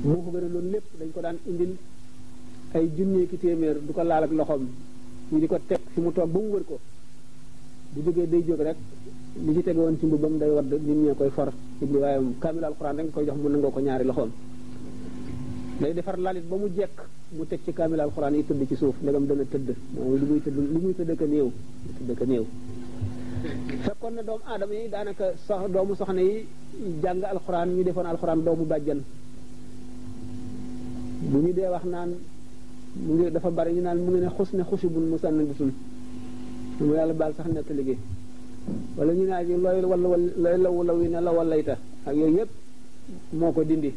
moo ko gën a loolu lépp dañ ko daan indil ay junni ki téeméer du ko laal ak loxoom ñu di ko teg fi mu toog ba mu wër ko bu jógee day jóg rek li ci tege woon ci mbubam day wadd nit ñee koy for indi waaye kaamil alquran rek nga koy jox mu nangoo ko 2 loxoom day defar lalit ba mu jekk mu teg ci kaamil alquran yi tëdd ci suuf ndegam dana tëdd mooy li muy tëdd ka néew fekkoon na doomu aadama yi daanaka doomu soxna yi jàng alxuraan ñu defoon alxuraan doomu bàjjan bu ñu dee wax naan mu ngi dafa bari ñu naan mu ngi ne xus ne xusubun musannadatun mu yàlla baal sax nekk liggéey wala ñu naa ji looy looy law yi ne la wallayta ak yooyu yëpp moo ko dindi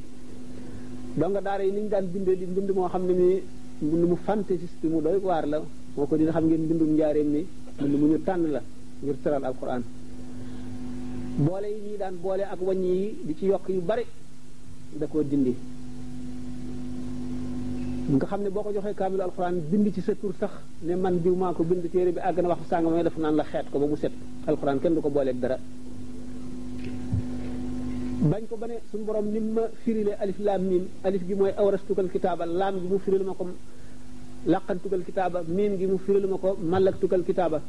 donc daara yi ni ñu daan bindee di mbind moo xam ne mi mbind mu fantaisiste mu doy waar la moo ko dindi xam ngeen mbindum njaareem mi mbind mu ñu tànn la ngir tëral alquran boole yi ñii daan boole ak wàññi yi di ci yokk yu bari da koo dindi nga xam ne boo ko joxee kaamilu alquran bind ci sa tur sax ne man diw maa ko bind téere bi àgg na wax sànga may def naan la xeet ko ba mu set alquran kenn du ko booleeg dara bañ ko ba ne suñu borom ni ma firile alif laam miim alif gi mooy awrastukal kitaaba laam gi mu firil ma ko laqantukal kitaaba miim gi mu firil ma ko mallaktukal kitaaba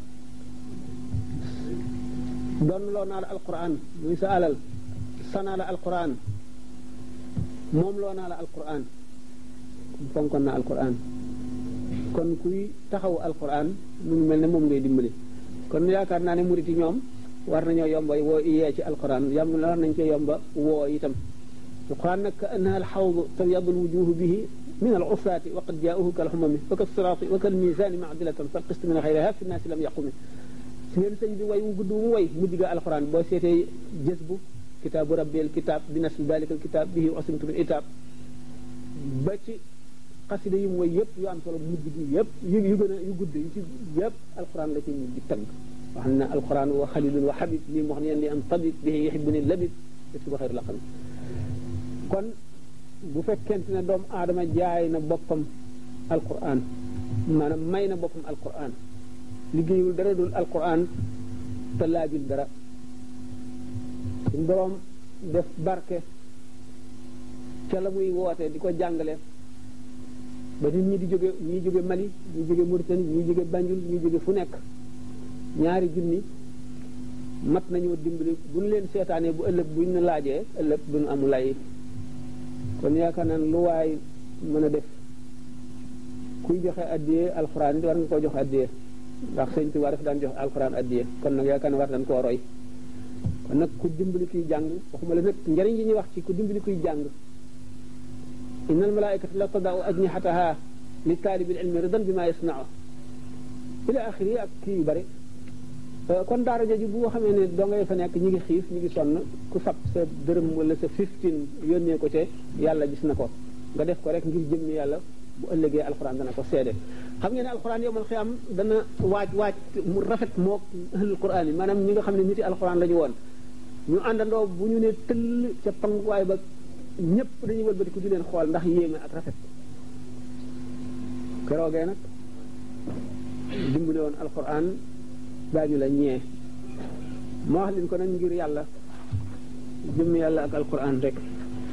doon loo naa la alquran muy sa alal sanaa la alquran moom loo naa la alquran fonkoon na alquran kon kuy taxawu alquran mu ngi mel ne moom ngay dimbali kon yaakaar naa ne murit yi ñoom war nañoo yomba woo yee ci alquran war nañ ko yomba woo itam alquran nag ka annaha alxawdu tabyadu alwujuhu bihi min alusaati wa qad jaauhu kalxumami wa kalsiraati wa kalmisaani macdilatan falqist min xayriha fi nnaasi lam yaqumi si ngeen sëñ bi way wu gudd mu way mujj ga alquran boo seetee jës bu kitaabu rabbil kitaab bi nasl dalika alkitaab bihi asimtu min itaab ba ci xasida yi mu way yëpp yu am solo mujj gi yëpp yu gën a yu gudd yu ci yëpp alquran la ci mujj di tënk wax na alquran wa xalilun wa habib lii mu wax ne li am tabib bihi yuhibbuni labib def ko xayru laqam kon bu fekkente ne doomu aadama jaay na boppam alquran maanaam may na boppam alquran liggéeyul dara dul alquran te laajul dara suñu boroom def barke ca la muy woote di ko jàngale ba nit ñi di jóge ñi jóge Mali ñi jóge Mauritanie ñi jóge Banjul ñi jóge fu nekk ñaari junni mat nañoo dimbali bu ñu leen seetaanee bu ëllëg bu ñu laajee ëllëg duñu am lay kon yaakaar naa lu waay mën a def kuy joxe addiyee alxuraan it war nga koo jox addiyee ndax sëñ Tuubaa daf daan joxe alxuraan addiyee kon nag yaakaar naa war nañ koo roy kon nag ku dimbali kuy jàng waxuma la nag njëriñ yi ñuy wax ci ku dimbali kuy jàng inna al malaikata la tadau ajnihataha li taalibil ilmi ridan bi ma yasnau ila axiri ak kii yu bari kon daara jooju bu xamee ne doo ngay fa nekk ñi ngi xiif ñi ngi sonn ku fab sa dërëm wala sa 15 yónnee ko ca yàlla gis na ko nga def ko rek ngir jëmmi yàlla bu ëllëgee alxuraan dana ko seede xam ngeen ne alxuraan yow man xiyam dana waaj mu rafet mook ahlul quraan yi maanaam ñi nga xam ne niti alxuraan la ñu woon ñu àndandoo bu ñu ne tëll ca panguwaay ba ñëpp dañuy wëlbati ku di leen xool ndax yéeme ak rafet keroogee nag dimbali woon alxuraan daañu la ñee moo wax leen ko nag ngir yàlla jëmm yàlla ak alquran rek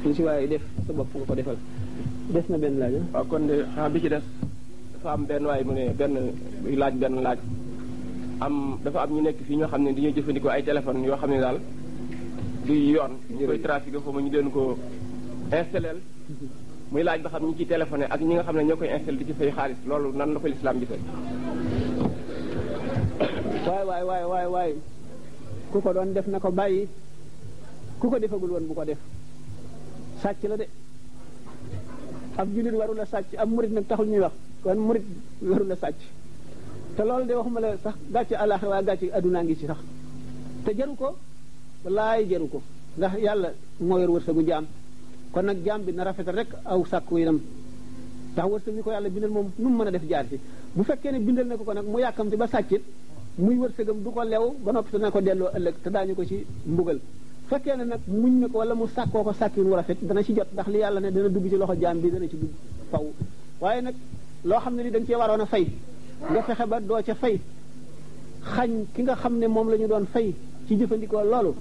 suñ si waaye def sa bopp nga ko defal des na benn laaj waaw kon de xanaa bi ci des dafa am benn waaye mu ne benn laaj dafa am ñu nekk fii ñoo xam ne dañuy jëfandikoo ay téléphone yoo xam ne daal du yoon ñu koy trafiqué foofu ñu leen ko installeel muy laaj ba xam ñi ci téléphoné ak ñi nga xam ne ñoo koy installé di ci fay xaalis loolu nan la ko lislaam gisee waay ku ko doon def na ko bàyyi ku ko defagul woon bu ko def sàcc la de ab jullit warul a sàcc ab murit nag taxul ñuy wax kon murit warul a sàcc te loolu de waxuma la sax gàcce àllaaxira waa gàcce addunaa ngi ci sax te jaru ko wallaay jaru ko ndax yàlla moo yor wërsëgu jaam kon nag jaam bi na rafetal rek aw sàkku yinam ndax wërsëg bi ko yàlla bindal moom nu mu mën a def jaar ci bu fekkee ne bindal na ko nag mu yàkkamti ba sàccit muy wërsëgam du ko lew ba noppi te na ko delloo ëllëg te daañu ko ci mbugal fekkee ne nag muñ na ko wala mu sàkkoo ko sàkkin wu rafet dana ci jot ndax li yàlla ne dana dugg ci loxo jaam bi dana ci dugg faw waaye nag loo xam ne li da nga cee waroon a fay nga fexe ba doo ca fay xañ ki nga xam ne moom la ñu doon fay ci jëfandikoo loolu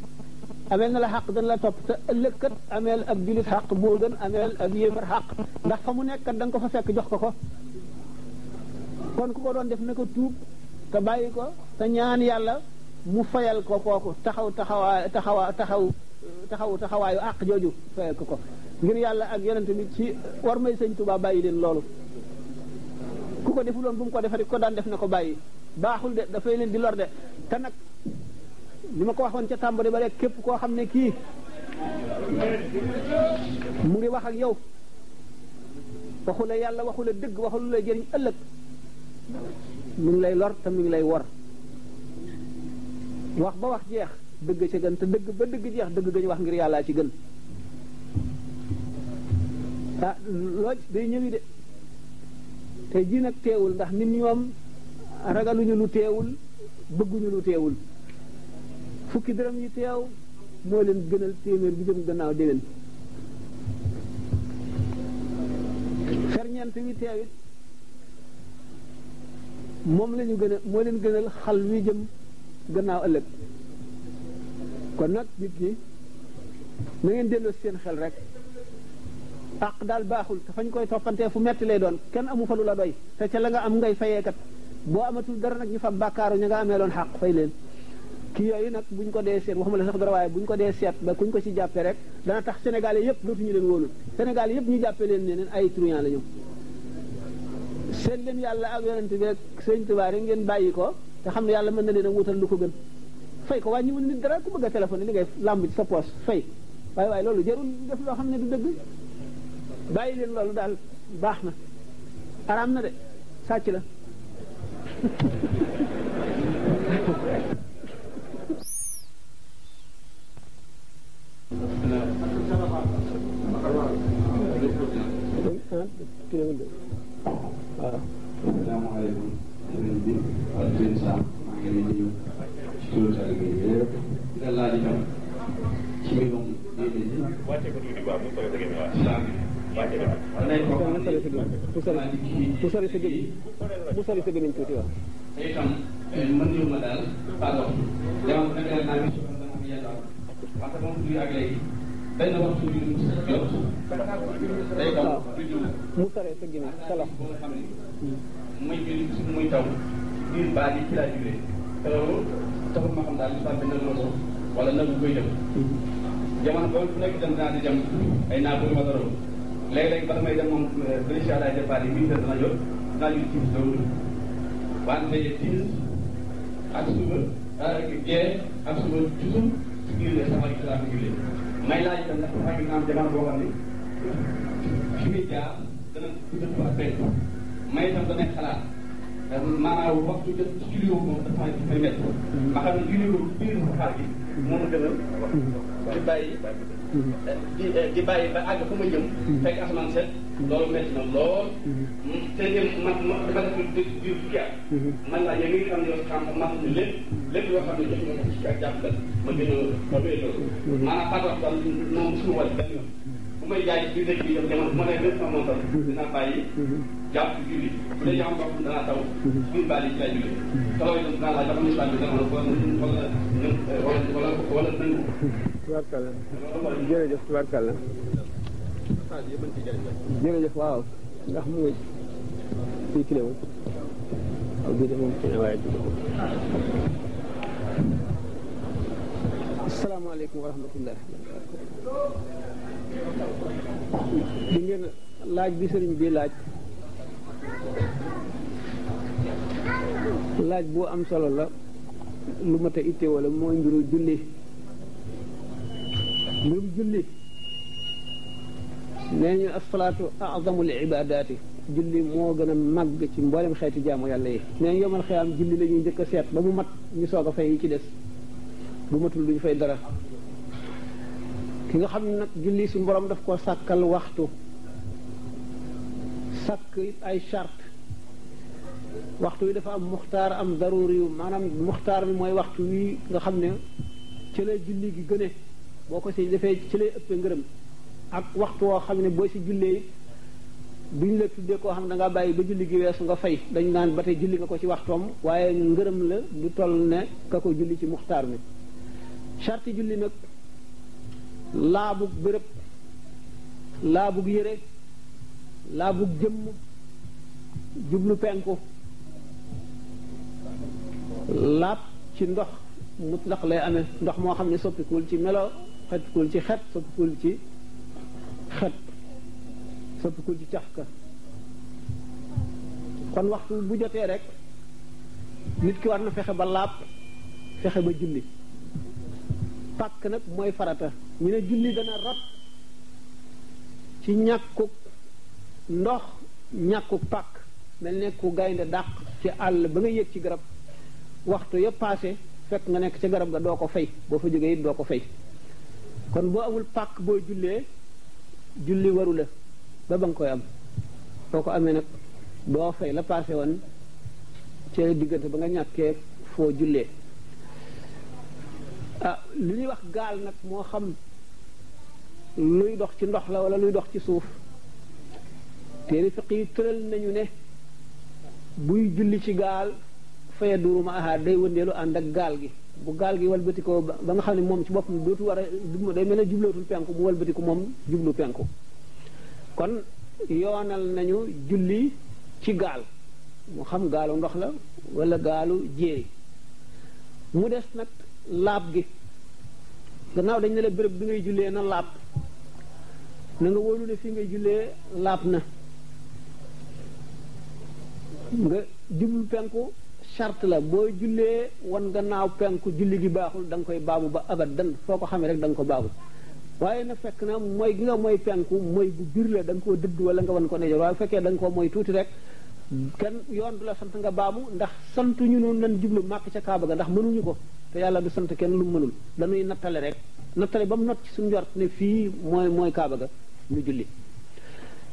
ameel na la xaq dana la topp te ëllëg kat ameel ab julit xaq boo gën ameel ab yéefar xaq ndax fa mu nekk kat da nga ko fa fekk jox ko ko kon ku ko doon def na ko tuub te bàyyi ko te ñaan yàlla mu fayal ko kooku taxawaayu àq jooju fayal ko ngir yàlla ak yonente bi ci war may sëñ Tuubaa bàyyi leen loolu ku ko defuloon bu mu ko defati ko daan def na ko bàyyi baaxul de dafay leen di lor de te nag li ma ko waxoon ca tàmbali ba rek képp koo xam ne kii mu ngi wax ak yow waxu la yàlla waxu la dëgg waxu lu lay jëriñ ëllëg mi ngi lay lor te mi ngi lay wor wax ba wax jeex dëgg ca gën te dëgg ba dëgg jeex dëgg gañu wax ngir yàllaa ci gën ah looj day ñëwi de te ji nag teewul ndax nit ñoom ragaluñu lu teewul bëgguñu lu teewul fukki dërëm yi teew moo leen gënal téeméer bi jëm gannaaw déwén ferñeent wi teew it moom la ñu gën a moo leen gënal xal wi jëm gannaaw ëllëg kon nag nit ñi na ngeen delloo seen xel rek àq daal baaxul te fañ koy toppantee fu metti lay doon kenn amu fa lu la doy te ca la nga am ngay fayeekat boo amatul dara nag ñu fa bàkkaaru ña nga amee loon xaq fay leen kii yooyu nag buñ ko dee seet waxuma la sax dara waaye buñ ko dee seet ba kuñ ko ci jàppee rek dana tax sénégalais yëpp dootuñu leen wóolu sénégalais yëpp ñu jàppee leen ne leen ay truand la ñu seet leen yàlla ak yonent bi ak sëñ Tuubaa rek ngeen bàyyi ko te xam ne yàlla mën na leen a wutal lu ko gën fay ko wàññiwul nit dara ku bëgg a téléphone li ngay làmb ci sa poche fay waaye loolu jarul def loo xam ne du dëgg bàyyi leen loolu daal baax na araam na de sàcc la waaw. asalaamaaleykum sëriñ bi ak sëriñ Sam maa ngi leen di nuyu ci turu taalibe yi yëpp di la laaj itam ci mbirum diine ji. wàcce ko tuuti baax mu sori sa gémmiñ waaw. mu sori sa gémmiñ mu sori sa gémmiñ tuuti waaw. te itam mën nañu ma daal pardon jamono nag leen naa gis dama am yenn parce que moom tuuti ak léegi benn waxtu bi mu jot day daw du ñëw mu sori sa gémmiñ sa loxo boo xam ne muy jur muy taw biir baa yi ci laa juree te loolu taxul ma xam daal li fàtte na loolu wala nagu koy def jamono boobu fu nekk dem dinaa di dem ay naa bëri ma dara léeg-léeg bala may dem moom bénéfice à la départ yi 8 heures dana jot dinaa jur timis loolu wante timis ak suba gee ak suba toujours ci biir les sama ci laa ko jullee may laaj itam ndax dafa am jamono boo xam ne fi muy jaar dana dëpp ak benn may itam danay xalaat maanaam waxtu jot ci julli woo moom dafa may métti ma xam ne julli woo ci biir xaar gi moom a gënal di bàyyi ba àgg fu ma jëm fekk asamaan set loolu métti na lool te man dama def biir fukki at man laa yow mi nga xam ne yow xam man lépp loo xam ne jox nga ko ci ak jàpp ma gën a wéy loolu maanaam par rapport moom suñu wàll benn yoon bu may jaay ci biir dëkk bi yëpp jamono bu ma nee lépp sama montal dinaa bàyyi jàpp ci julli bu dee jàmm bopp danaa taw biir baal yi ci lay julli taw itam dinaa laaj ba xam ne islam bi dama wala nangu tubaarkàlla jërëjëf tubaarkàlla jërëjëf waaw ndax mu ngi fii kiléwu waaw bii de moom fi ne waaye asalaamaaleykum wa rahmatullah di ngeen laaj bi sëriñ bi laaj bu am solo la lu mat a itte wala mooy mbiru julli nee ñu asalaatu azamul ibadaati julli moo gën a màgg ci mboolem xeeti jaamu yàlla yi nee ñu yomal xiyaam julli la ñuy njëkk a seet ba mu mat ñu soog a fay yi ci des bu matul duñu fay dara ki nga xam ne nag julli su borom daf koo sàkkal waxtu sàkk ay charte waxtu wi dafa am muxtaar am daruri yu maanaam muxtaar bi mooy waxtu wi nga xam ne ci la julli gi gëne boo ko si defee ci lay ëppee ngërëm ak waxtu woo xam ne boo si jullee duñ la tuddee koo xam ne da ngaa bàyyi ba julli gi weesu nga fay dañ naan ba tey julli nga ko ci waxtoom waaye ngërëm la du toll ne ka ko julli ci muxtaar mi charte julli nag laabug béréb laabug yére laabug jëmm jublu penku laab ci ndox mutlaq lay amee ndox moo xam ne soppikuwul ci melo soppikuwul ci xet soppikuwul ci xet soppikuwul ci cafka kon waxtu bu jotee rek nit ki war na fexe ba laab fexe ba julli pàkk nag mooy farata ñu ne julli dana rot ci ñàkkuk ndox ñàkkuk pàkk mel ne ku gaynde dàq ci àll ba nga yéeg ci garab waxtu yëpp passé fekk nga nekk ci garab ga doo ko fay boo fa jógee it doo ko fay kon boo amul pàkk boo jullee julli waru la ba ba nga koy am boo ko amee nag doo fay la passé woon ci diggante ba nga ñàkkee foo jullee li ñuy wax gaal nag moo xam luy dox ci ndox la wala luy dox ci suuf téere fiq yi tëral nañu ne buy julli ci gaal faye duruma aha day wëndeelu ànd ak gaal gi bu gaal gi walbatikoo ba nga xam ne moom ci boppam dootu war a day mel ne jublootul penku mu walbatiku moom jublu penku kon yoonal nañu julli ci gaal mu xam gaalu ndox la wala gaalu jéeri mu des nag laab gi gannaaw dañ ne la béréb bi ngay jullee na laab na nga wóolu ne fii ngay jullee laab na nga jublu penku charte la boo jullee wan gannaaw penku julli gi baaxul da nga koy baamu ba abadan foo ko xamee rek da nga ko baamu waaye na fekk na mooy gi nga mooy penku mooy bu biir la da nga koo dëdd wala nga wan ko ne waaye bu fekkee da nga koo mooy tuuti rek kenn yoon du la sant nga baamu ndax sant ñu noonu lan jublu màkk ca kaaba ga ndax mënuñu ko te yàlla du sant kenn lu mu mënul dañuy nattale rek nattale ba mu not ci suñu njort ne fii mooy kaaba ga ñu julli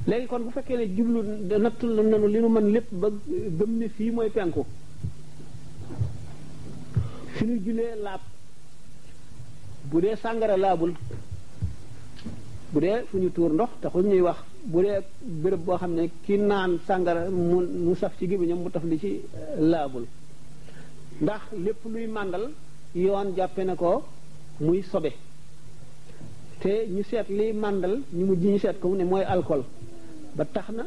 léegi kon bu fekkee ne jublu nattul nanu li nu mën lépp ba gëm ne fii mooy penku fi ñu jullee laab bu dee sàngara laabul bu dee fu ñu tuur ndox taxul ñuy wax bu dee béréb boo xam ne ki naan sàngara mu saf ci gémmiñam mu taf li ci laabul ndax lépp luy màndal yoon jàppe na ko muy sobe te ñu seet liy màndal ñu mujj ñu seet ko mu ne mooy alcool ba tax na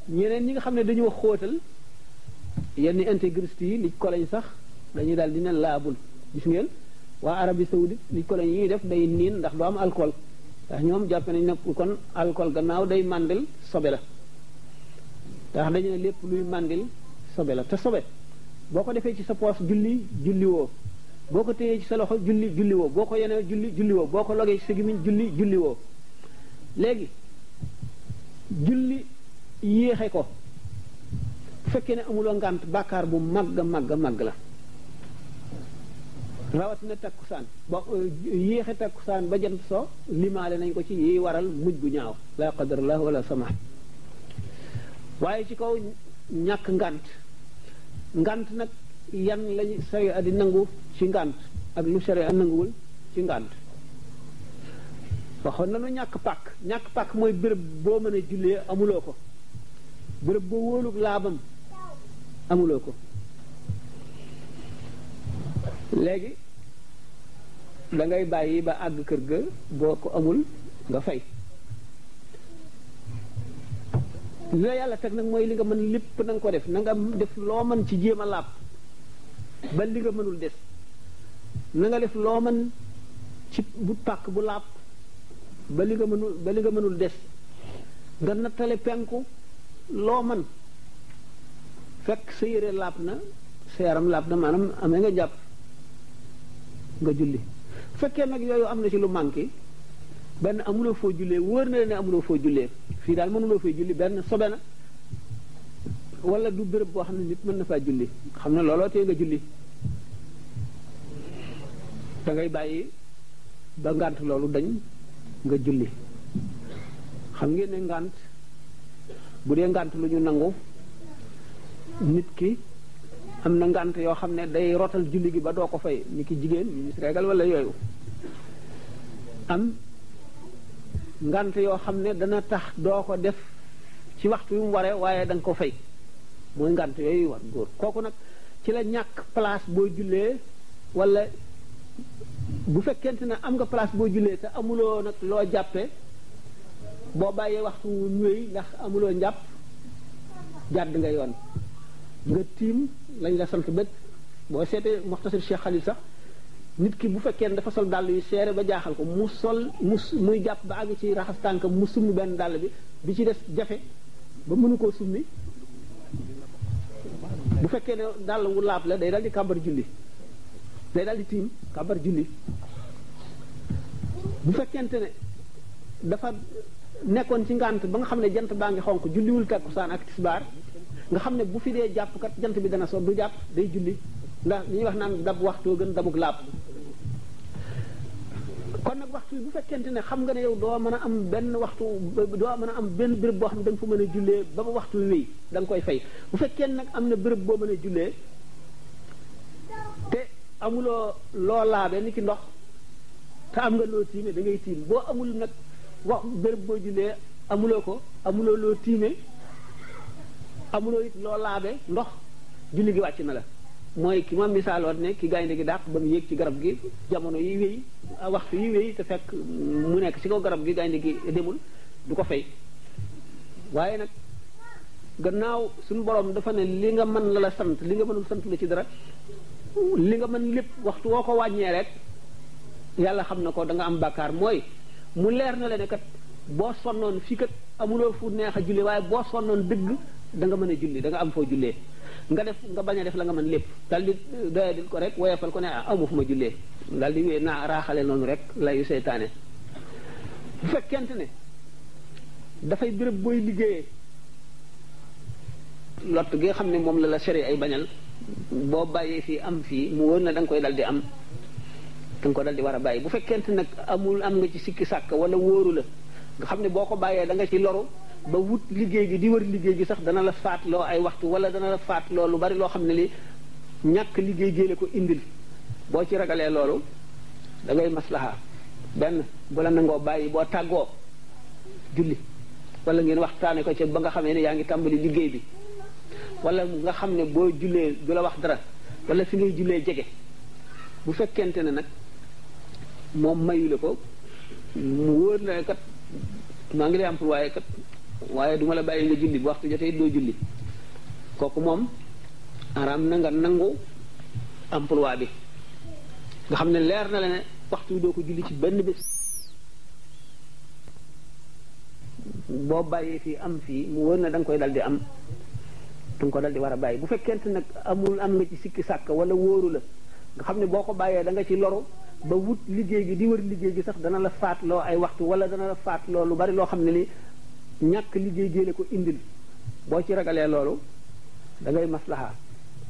ñeneen ñi nga xam ne dañoo xóotal yenn intégriste yi li ko lañ sax dañuy daal di ne laabul gis ngeen waa Arabie Saoudite li ko lañ yi def day niin ndax du am alcool ndax ñoom jàppe nañ ne kon alcool gannaaw day màndil sobe la ndax dañu ne lépp luy màndil sobe la te sobe boo ko defee ci sa poos julli woo boo ko téyee ci sa loxo julli woo boo ko yenee julli woo boo ko logee ci sa gémmiñ julli woo léegi julli yéexe ko bu fekkee ne amuloo ngànt bàkkaar bu màgg la rawatina takkusaan boo yéexe takkusaan ba jant so limaale nañ ko ci yi waral mujj gu ñaaw la qadarallah wala sama waaye ci kaw ñàkk ngànt nag yan lañu sharia di nangu ci ngànt ak lu sharia nanguwul ci ngànt waxoon nañu ñàkk pàkk mooy béréb boo mën a jullee amuloo ko béréb boo wóolug laabam amuloo ko léegi da ngay bàyyi ba àgg kër ga boo ko amul nga fay li la yàlla teg nag mooy li nga mën lépp na nga ko def na nga def loo mën ci jéem a laab ba li nga mënul des na nga def loo mën ci bu pàkk bu laab ba li nga mënul des nga nattale penku loo mën fekk sa yére laab na sa yaram laab na maanaam amee nga jàpp nga julli fekkee nag yooyu am na ci lu manqué benn amuloo foo jullee wóor na ne amuloo foo jullee fii daal mënuloo fay julli benn sobe na wala du béréb boo xam ne nit mën na faa julli xam ne looloo tee nga julli da ngay bàyyi ba ngànt loolu dañ nga julli xam ngeen ne ngànt bu dee ngànt lu ñu nangu nit ki am na ngànt yoo xam ne day rotal julli gi ba doo ko fay ni ki jigéen ñu régal wala yooyu am ngànt yoo xam ne dana tax doo ko def ci waxtu yu mu waree waaye da nga ko fay mooy ngànt yooyu war góor kooku nag ci la ñàkk place boo jullee wala bu fekkente ne am nga place boo jullee te amuloo nag loo jàppe boo bàyyee waxtu ñëwee ndax amuloo njàpp jàdd nga yoon nga tiim lañ la sant bët boo seetee Muxtasar Cheikh Khalil sax nit ki bu fekkee ne dafa sol dàll yu seere ba jaaxal ko muy jàpp ba àgg ci raxas tànk mu summi benn dàll bi ci des jafe ba mënu koo summi bu fekkee ne dàll wu laab la day dal di kàmbar julli day dal di tiim kàmbar julli bu fekkente ne dafa nekkoon ci ngànt ba nga xam ne jant baa ngi xonq julliwul takkusaan ak tisbaar nga xam ne bu fi dee jàpp kat jant bi dana so du jàpp day julli ndax li ñuy wax naan dab waxtoo gën dabug laab kon nag waxtu bu fekkente ne xam nga ne yow doo mën a am benn waxtu doo mën a am benn béréb boo xam ne da nga fa mën a jullee ba ba waxtu wéy da nga koy fay bu fekkee nag am na béréb boo mën a jullee te amuloo loo laabe ni ki ndox te am nga loo tiime da ngay tiim boo amul nag wax béréb boo jullee amuloo ko amuloo loo tiime amuloo it loo laabe ndox julli gi wàcc na la mooy ki ma misaaloon ne ki gaynde gi dàq ba mu yéeg ci garab gi jamono yi wéy waxtu yi wéy te fekk mu nekk ci kaw garab gi gaynde gi demul du ko fay waaye nag gannaaw suñu borom dafa ne li nga mën la sant li nga mënul sant la ci dara li nga mën lépp waxtu woo ko wàññee rek yàlla xam na ko da nga am bàkkaar mooy mu leer na la ne kat boo sonnoon fii kat amuloo fu neex a julli waaye boo sonnoon dëgg da nga mën a julli da nga am foo jullee nga def nga bañ a def la nga mën lépp dal di doyadil ko rek woyefal ko ne amu fu ma jullee dal di wéy naa raaxale noonu rek layu seytaane bu fekkente ne dafay béréb booy liggéeyee lott gi nga xam ne moom la sere ay bañal boo bàyyee fii am fii mu wóor na da nga koy dal di am da nga ko dal di war a bàyyi bu fekkente nag am nga ci sikki sàkk wala wóoru la nga xam ne boo ko bàyyee da nga ci loru ba wut liggéey gi di wër liggéey gi sax dana la faatloo ay waxtu wala dana la faatloo lu bari loo xam ne li ñàkk liggéey géele ko indil boo ci ragalee loolu da ngay maslaha benn bu la nangoo bàyyi boo tàggoo julli wala ngeen waxtaane ko ci ba nga xamee ne yaa ngi tàmbali liggéey bi wala nga xam ne boo jullee du la wax dara wala fi ngay jullee jege bu fekkente ne nag moom mayu la ko mu wóor na kat maa ngi lay employé kat waaye duma la bàyyi nga julli bu waxtu jotee doo julli kooku moom araam na nga nangu emploi bi nga xam ne leer na la ne waxtu wi doo ko julli ci benn bés boo bàyyee fii am fii mu wóor na da nga koy dal di am da nga ko dal di war a bàyyi bu fekkente nag am nga ci sikki sàkk wala wóoru la nga xam ne boo ko bàyyee da nga ci loru ba wut liggéey gi di wër liggéey gi sax dana la faatloo ay waxtu wala dana la faatloo lu bari loo xam ne li ñàkk liggéey géele ko indil boo ci ragalee loolu da ngay maslaha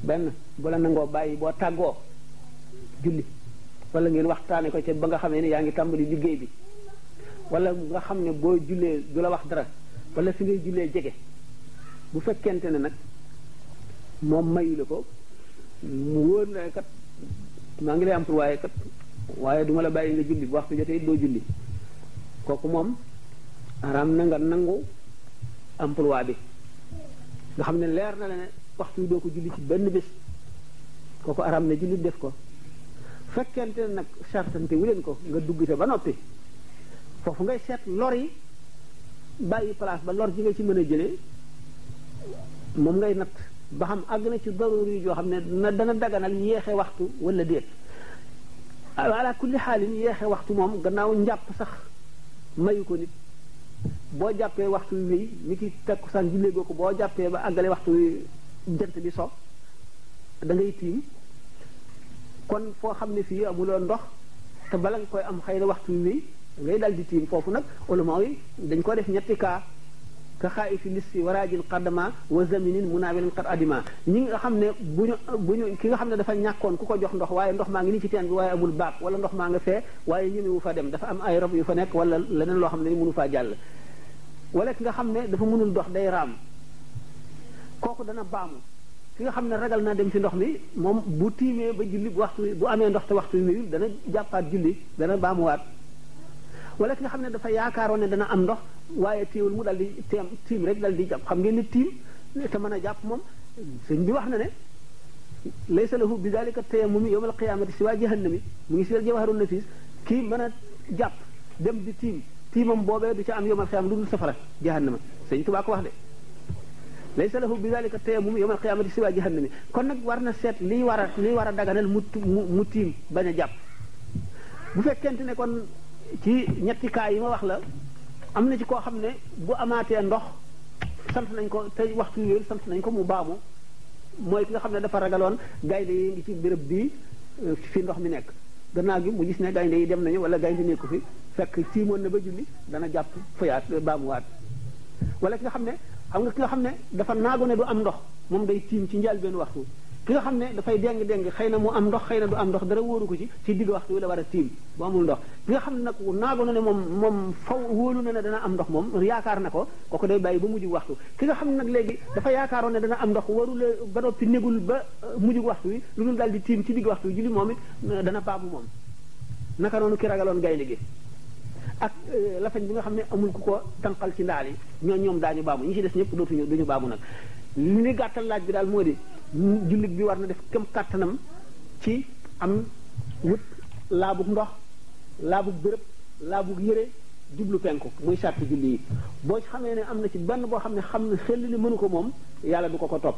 benn bu la nangoo bàyyi boo tàggoo julli wala ngeen waxtaane ko ca ba nga xamee ne yaa ngi tàmbali liggéey bi wala nga xam ne boo jullee du la wax dara wala fi ngay jullee jege bu fekkente ne nag moom mayu la ko mu wóor na kat maa ngi lay employé kat waaye duma la bàyyi nga julli bu waxtu jotee doo julli kooku moom araam na nga nangu emploi bi nga xam ne leer na la ne waxtu doo ko julli ci benn bés kooku araam na julli def ko fekkente ne nag sartante wu leen ko nga dugg te ba noppi foofu ngay seet lor yi bàyyi place ba lor ji nga ci mën a jëlee moom ngay natt ba xam àgg na ci daruri yi joo xam ne dana daganal yéexe waxtu wala déet ala kulli xaalin yéexe waxtu moom gannaaw njàpp sax mayu ko nit boo jàppee waxtu wi wéy ni ki takkusaan jullee goo ko boo jàppee ba àggale waxtu wi jant bi so da ngay tiim kon foo xam ne fii amuloo ndox te bala nga koy am xëy na waxtu wi wéy ngay dal di tiim foofu nag ulama yi dañ ko def ñetti kaa ka xaa fi lissi waraajin qaddama wa zaminin munawilin qad adima ñi nga xam ne bu ñu ki nga xam ne dafa ñàkkoon ku ko jox ndox waaye ndox maa ngi ni ci teen bi waaye amul baag wala ndox maa nga fee waaye ñemewu fa dem dafa am ay rab yu fa nekk wala leneen loo xam ne ni mënu faa jàll wala ki nga xam ne dafa mënul dox day raam kooku dana baamu ki nga xam ne ragal naa dem ci ndox mi moom bu tiimee ba julli bu waxtu bu amee ndox te waxtu wi dana jàppaat julli dana baamuwaat wala ki nga xam ne dafa yaakaaroon ne dana am ndox waaye téewul mu dal di tiim rek dal di jàpp xam ngeen ni tiim te mën a jàpp moom sëñ bi wax na ne laysa lahu bi dalika tayammumi yawmal qiyamati siwa jahannami mu ngi si jawharun nafis kii mën a jàpp dem di tiimam boobee du ca am yawmal qiyam lu dul safara jahannama sëñ Tuubaa ko wax de laysa lahu bi dalika tayammumi yawmal qiyamati siwa jahannami kon nag war na seet liy war a daganal mu tiim bañ a jàpp bu fekkente ne kon ci ñetti kaa yi ma wax la am na ci koo xam ne bu amaatee ndox sant nañ ko te waxtu yooyu sant nañ ko mu baamu mooy ki nga xam ne dafa ragaloon gaynde yi ngi ci béréb bii fi ndox mi nekk gannaaw gi mu gis ne gaynde yi dem nañu wala gaynde nekku fi fekk tiimoon na ba julli dana jàpp fayaat baamuwaat wala ki nga xam ne ki nga xam ne dafa naago ne du am ndox moom day tiim ci njëlbéenu waxtu ki nga xam ne dafay déng xëy na mu am ndox xëy na du am ndox dara wóoru ko ci digg waxtu wi la war a tiim bu amul ndox ki nga xam ne nag naago na ne moom faw wóolu na ne dana am ndox moom yaakaar na ko kooku day bàyyi ba mujj waxtu ki nga xam ne nag léegi dafa yaakaaroon ne dana am ndox warula ba noppi négul ba mujj waxtu wi lu dul daal di tiim ci digg waxtu wi julli moom it dana baamu moom naka noonu ki ragaloon gaynde gi ak lafañ bi nga xam ne amul ku ko tànqal ci ndaal yi ñoom daañu baamu ñi ci des ñëpp duñu baamu nag li ni gàttal laaj bi daal moo di jullit bi war na def kem kàttanam ci am wut laabug ndox laabug bërëb laabug yëre jublu penku muy sàtti julli yi boo ci xamee ne am na ci benn boo xam ne xel ni mënu ko moom yàlla du ko topp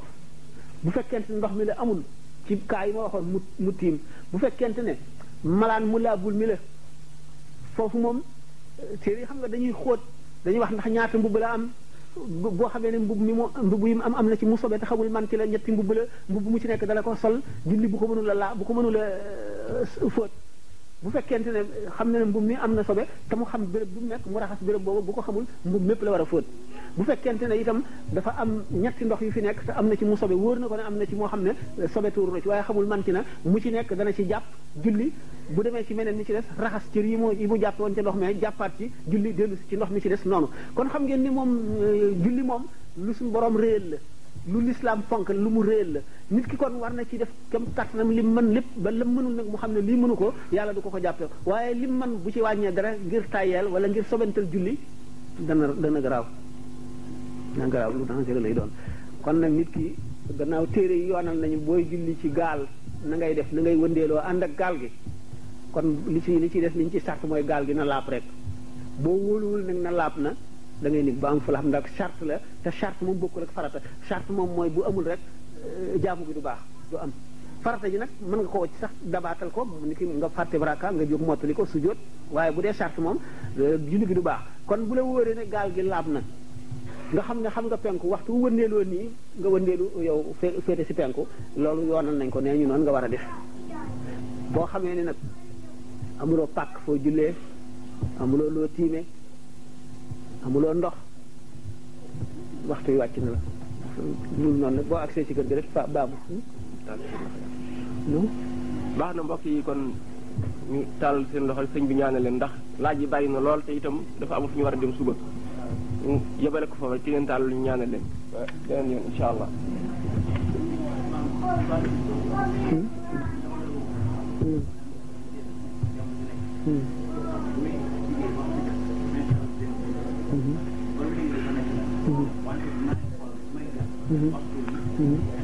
bu fekkente ne ndox mi la amul ci kaa yi ma waxoon mu tiim bu fekkente ne malaan mu laabul mi la foofu moom téere yi xam nga dañuy xóot dañuy wax ndax ñaata mbubb la am boo xamee ne mbubb yi mu am na ci mu sobee te xamul man ci la ñetti mbubb mu ci nekk dala ko sol julli bu ko mënul a fóot bu fekkente ne xam na ne mbub mi am na sobe te mu xam béréb bu mu nekk mu raxas béréb boobu bu ko xamul mbub mépp la war a fóot bu fekkente ne itam dafa am ñetti ndox yu fi nekk te am na ci mu sobe wóor na ko ne am na ci moo xam ne sobe tuuru na ci waaye xamul man ci na mu ci nekk dana ci jàpp julli bu demee ci meneen mi ci des raxas cër yi mu jàpp woon ca ndox mi jàppaat ci julli dellu ci ndox mi ci des noonu kon xam ngeen ni moom julli moom lu suñu borom réel la lu lislaam fonk lu mu réel la nit ki kon war na ci def kem kattanam lim mën lépp ba lam mënul nag mu xam ne lii mënu ko yàlla du ko jàppe waaye lim mën bu ci wàññee dara ngir tàyyeel wala ngir sobental julli dana garaaw lu dangereux lay doon kon nag nit ki gannaaw téere yi yoonal nañu booy julli ci gaal na ngay def na ngay wëndeeloo ànd ak gaal gi kon li ci def li ñu ci sart mooy gaal gi na laab rek boo wóoluwul nag na laab na da ngay nit ba am fu la xam ndax charte la te charte moom bokkul ak farata charte moom mooy bu amul rek jaamu gi du baax du am farata ji nag mën nga ko wacc sax dabaatal ko ni ki nga fàtte baraka nga jóg mottali ko sujjóot waaye bu dee charte moom julli gi du baax kon bu la wóoree ne gaal gi laab na nga xam ne xam nga penku waxtu wëndeeloo nii nga wëndeelu yow féete si penku loolu yoonal nañ ko nee ñu noonu nga war a def boo xamee ne nag amuloo pàkk foo jullee amuloo loo tiime amuloo ndox waxtu yi wàcc na la loolu noonu nag boo agsee ci kër gi rek baabu baax na mbokk yi kon ñu taal seen loxo sëñ bi ñaanal leen ndax laaj yi bàyyi na lool te itam dafa amul fu ñu war a dem suba ñu yebale ko foofu ci ngeen taal lu ñu ñaanal leen waaw beneen yoon incha allah Mm-hmm.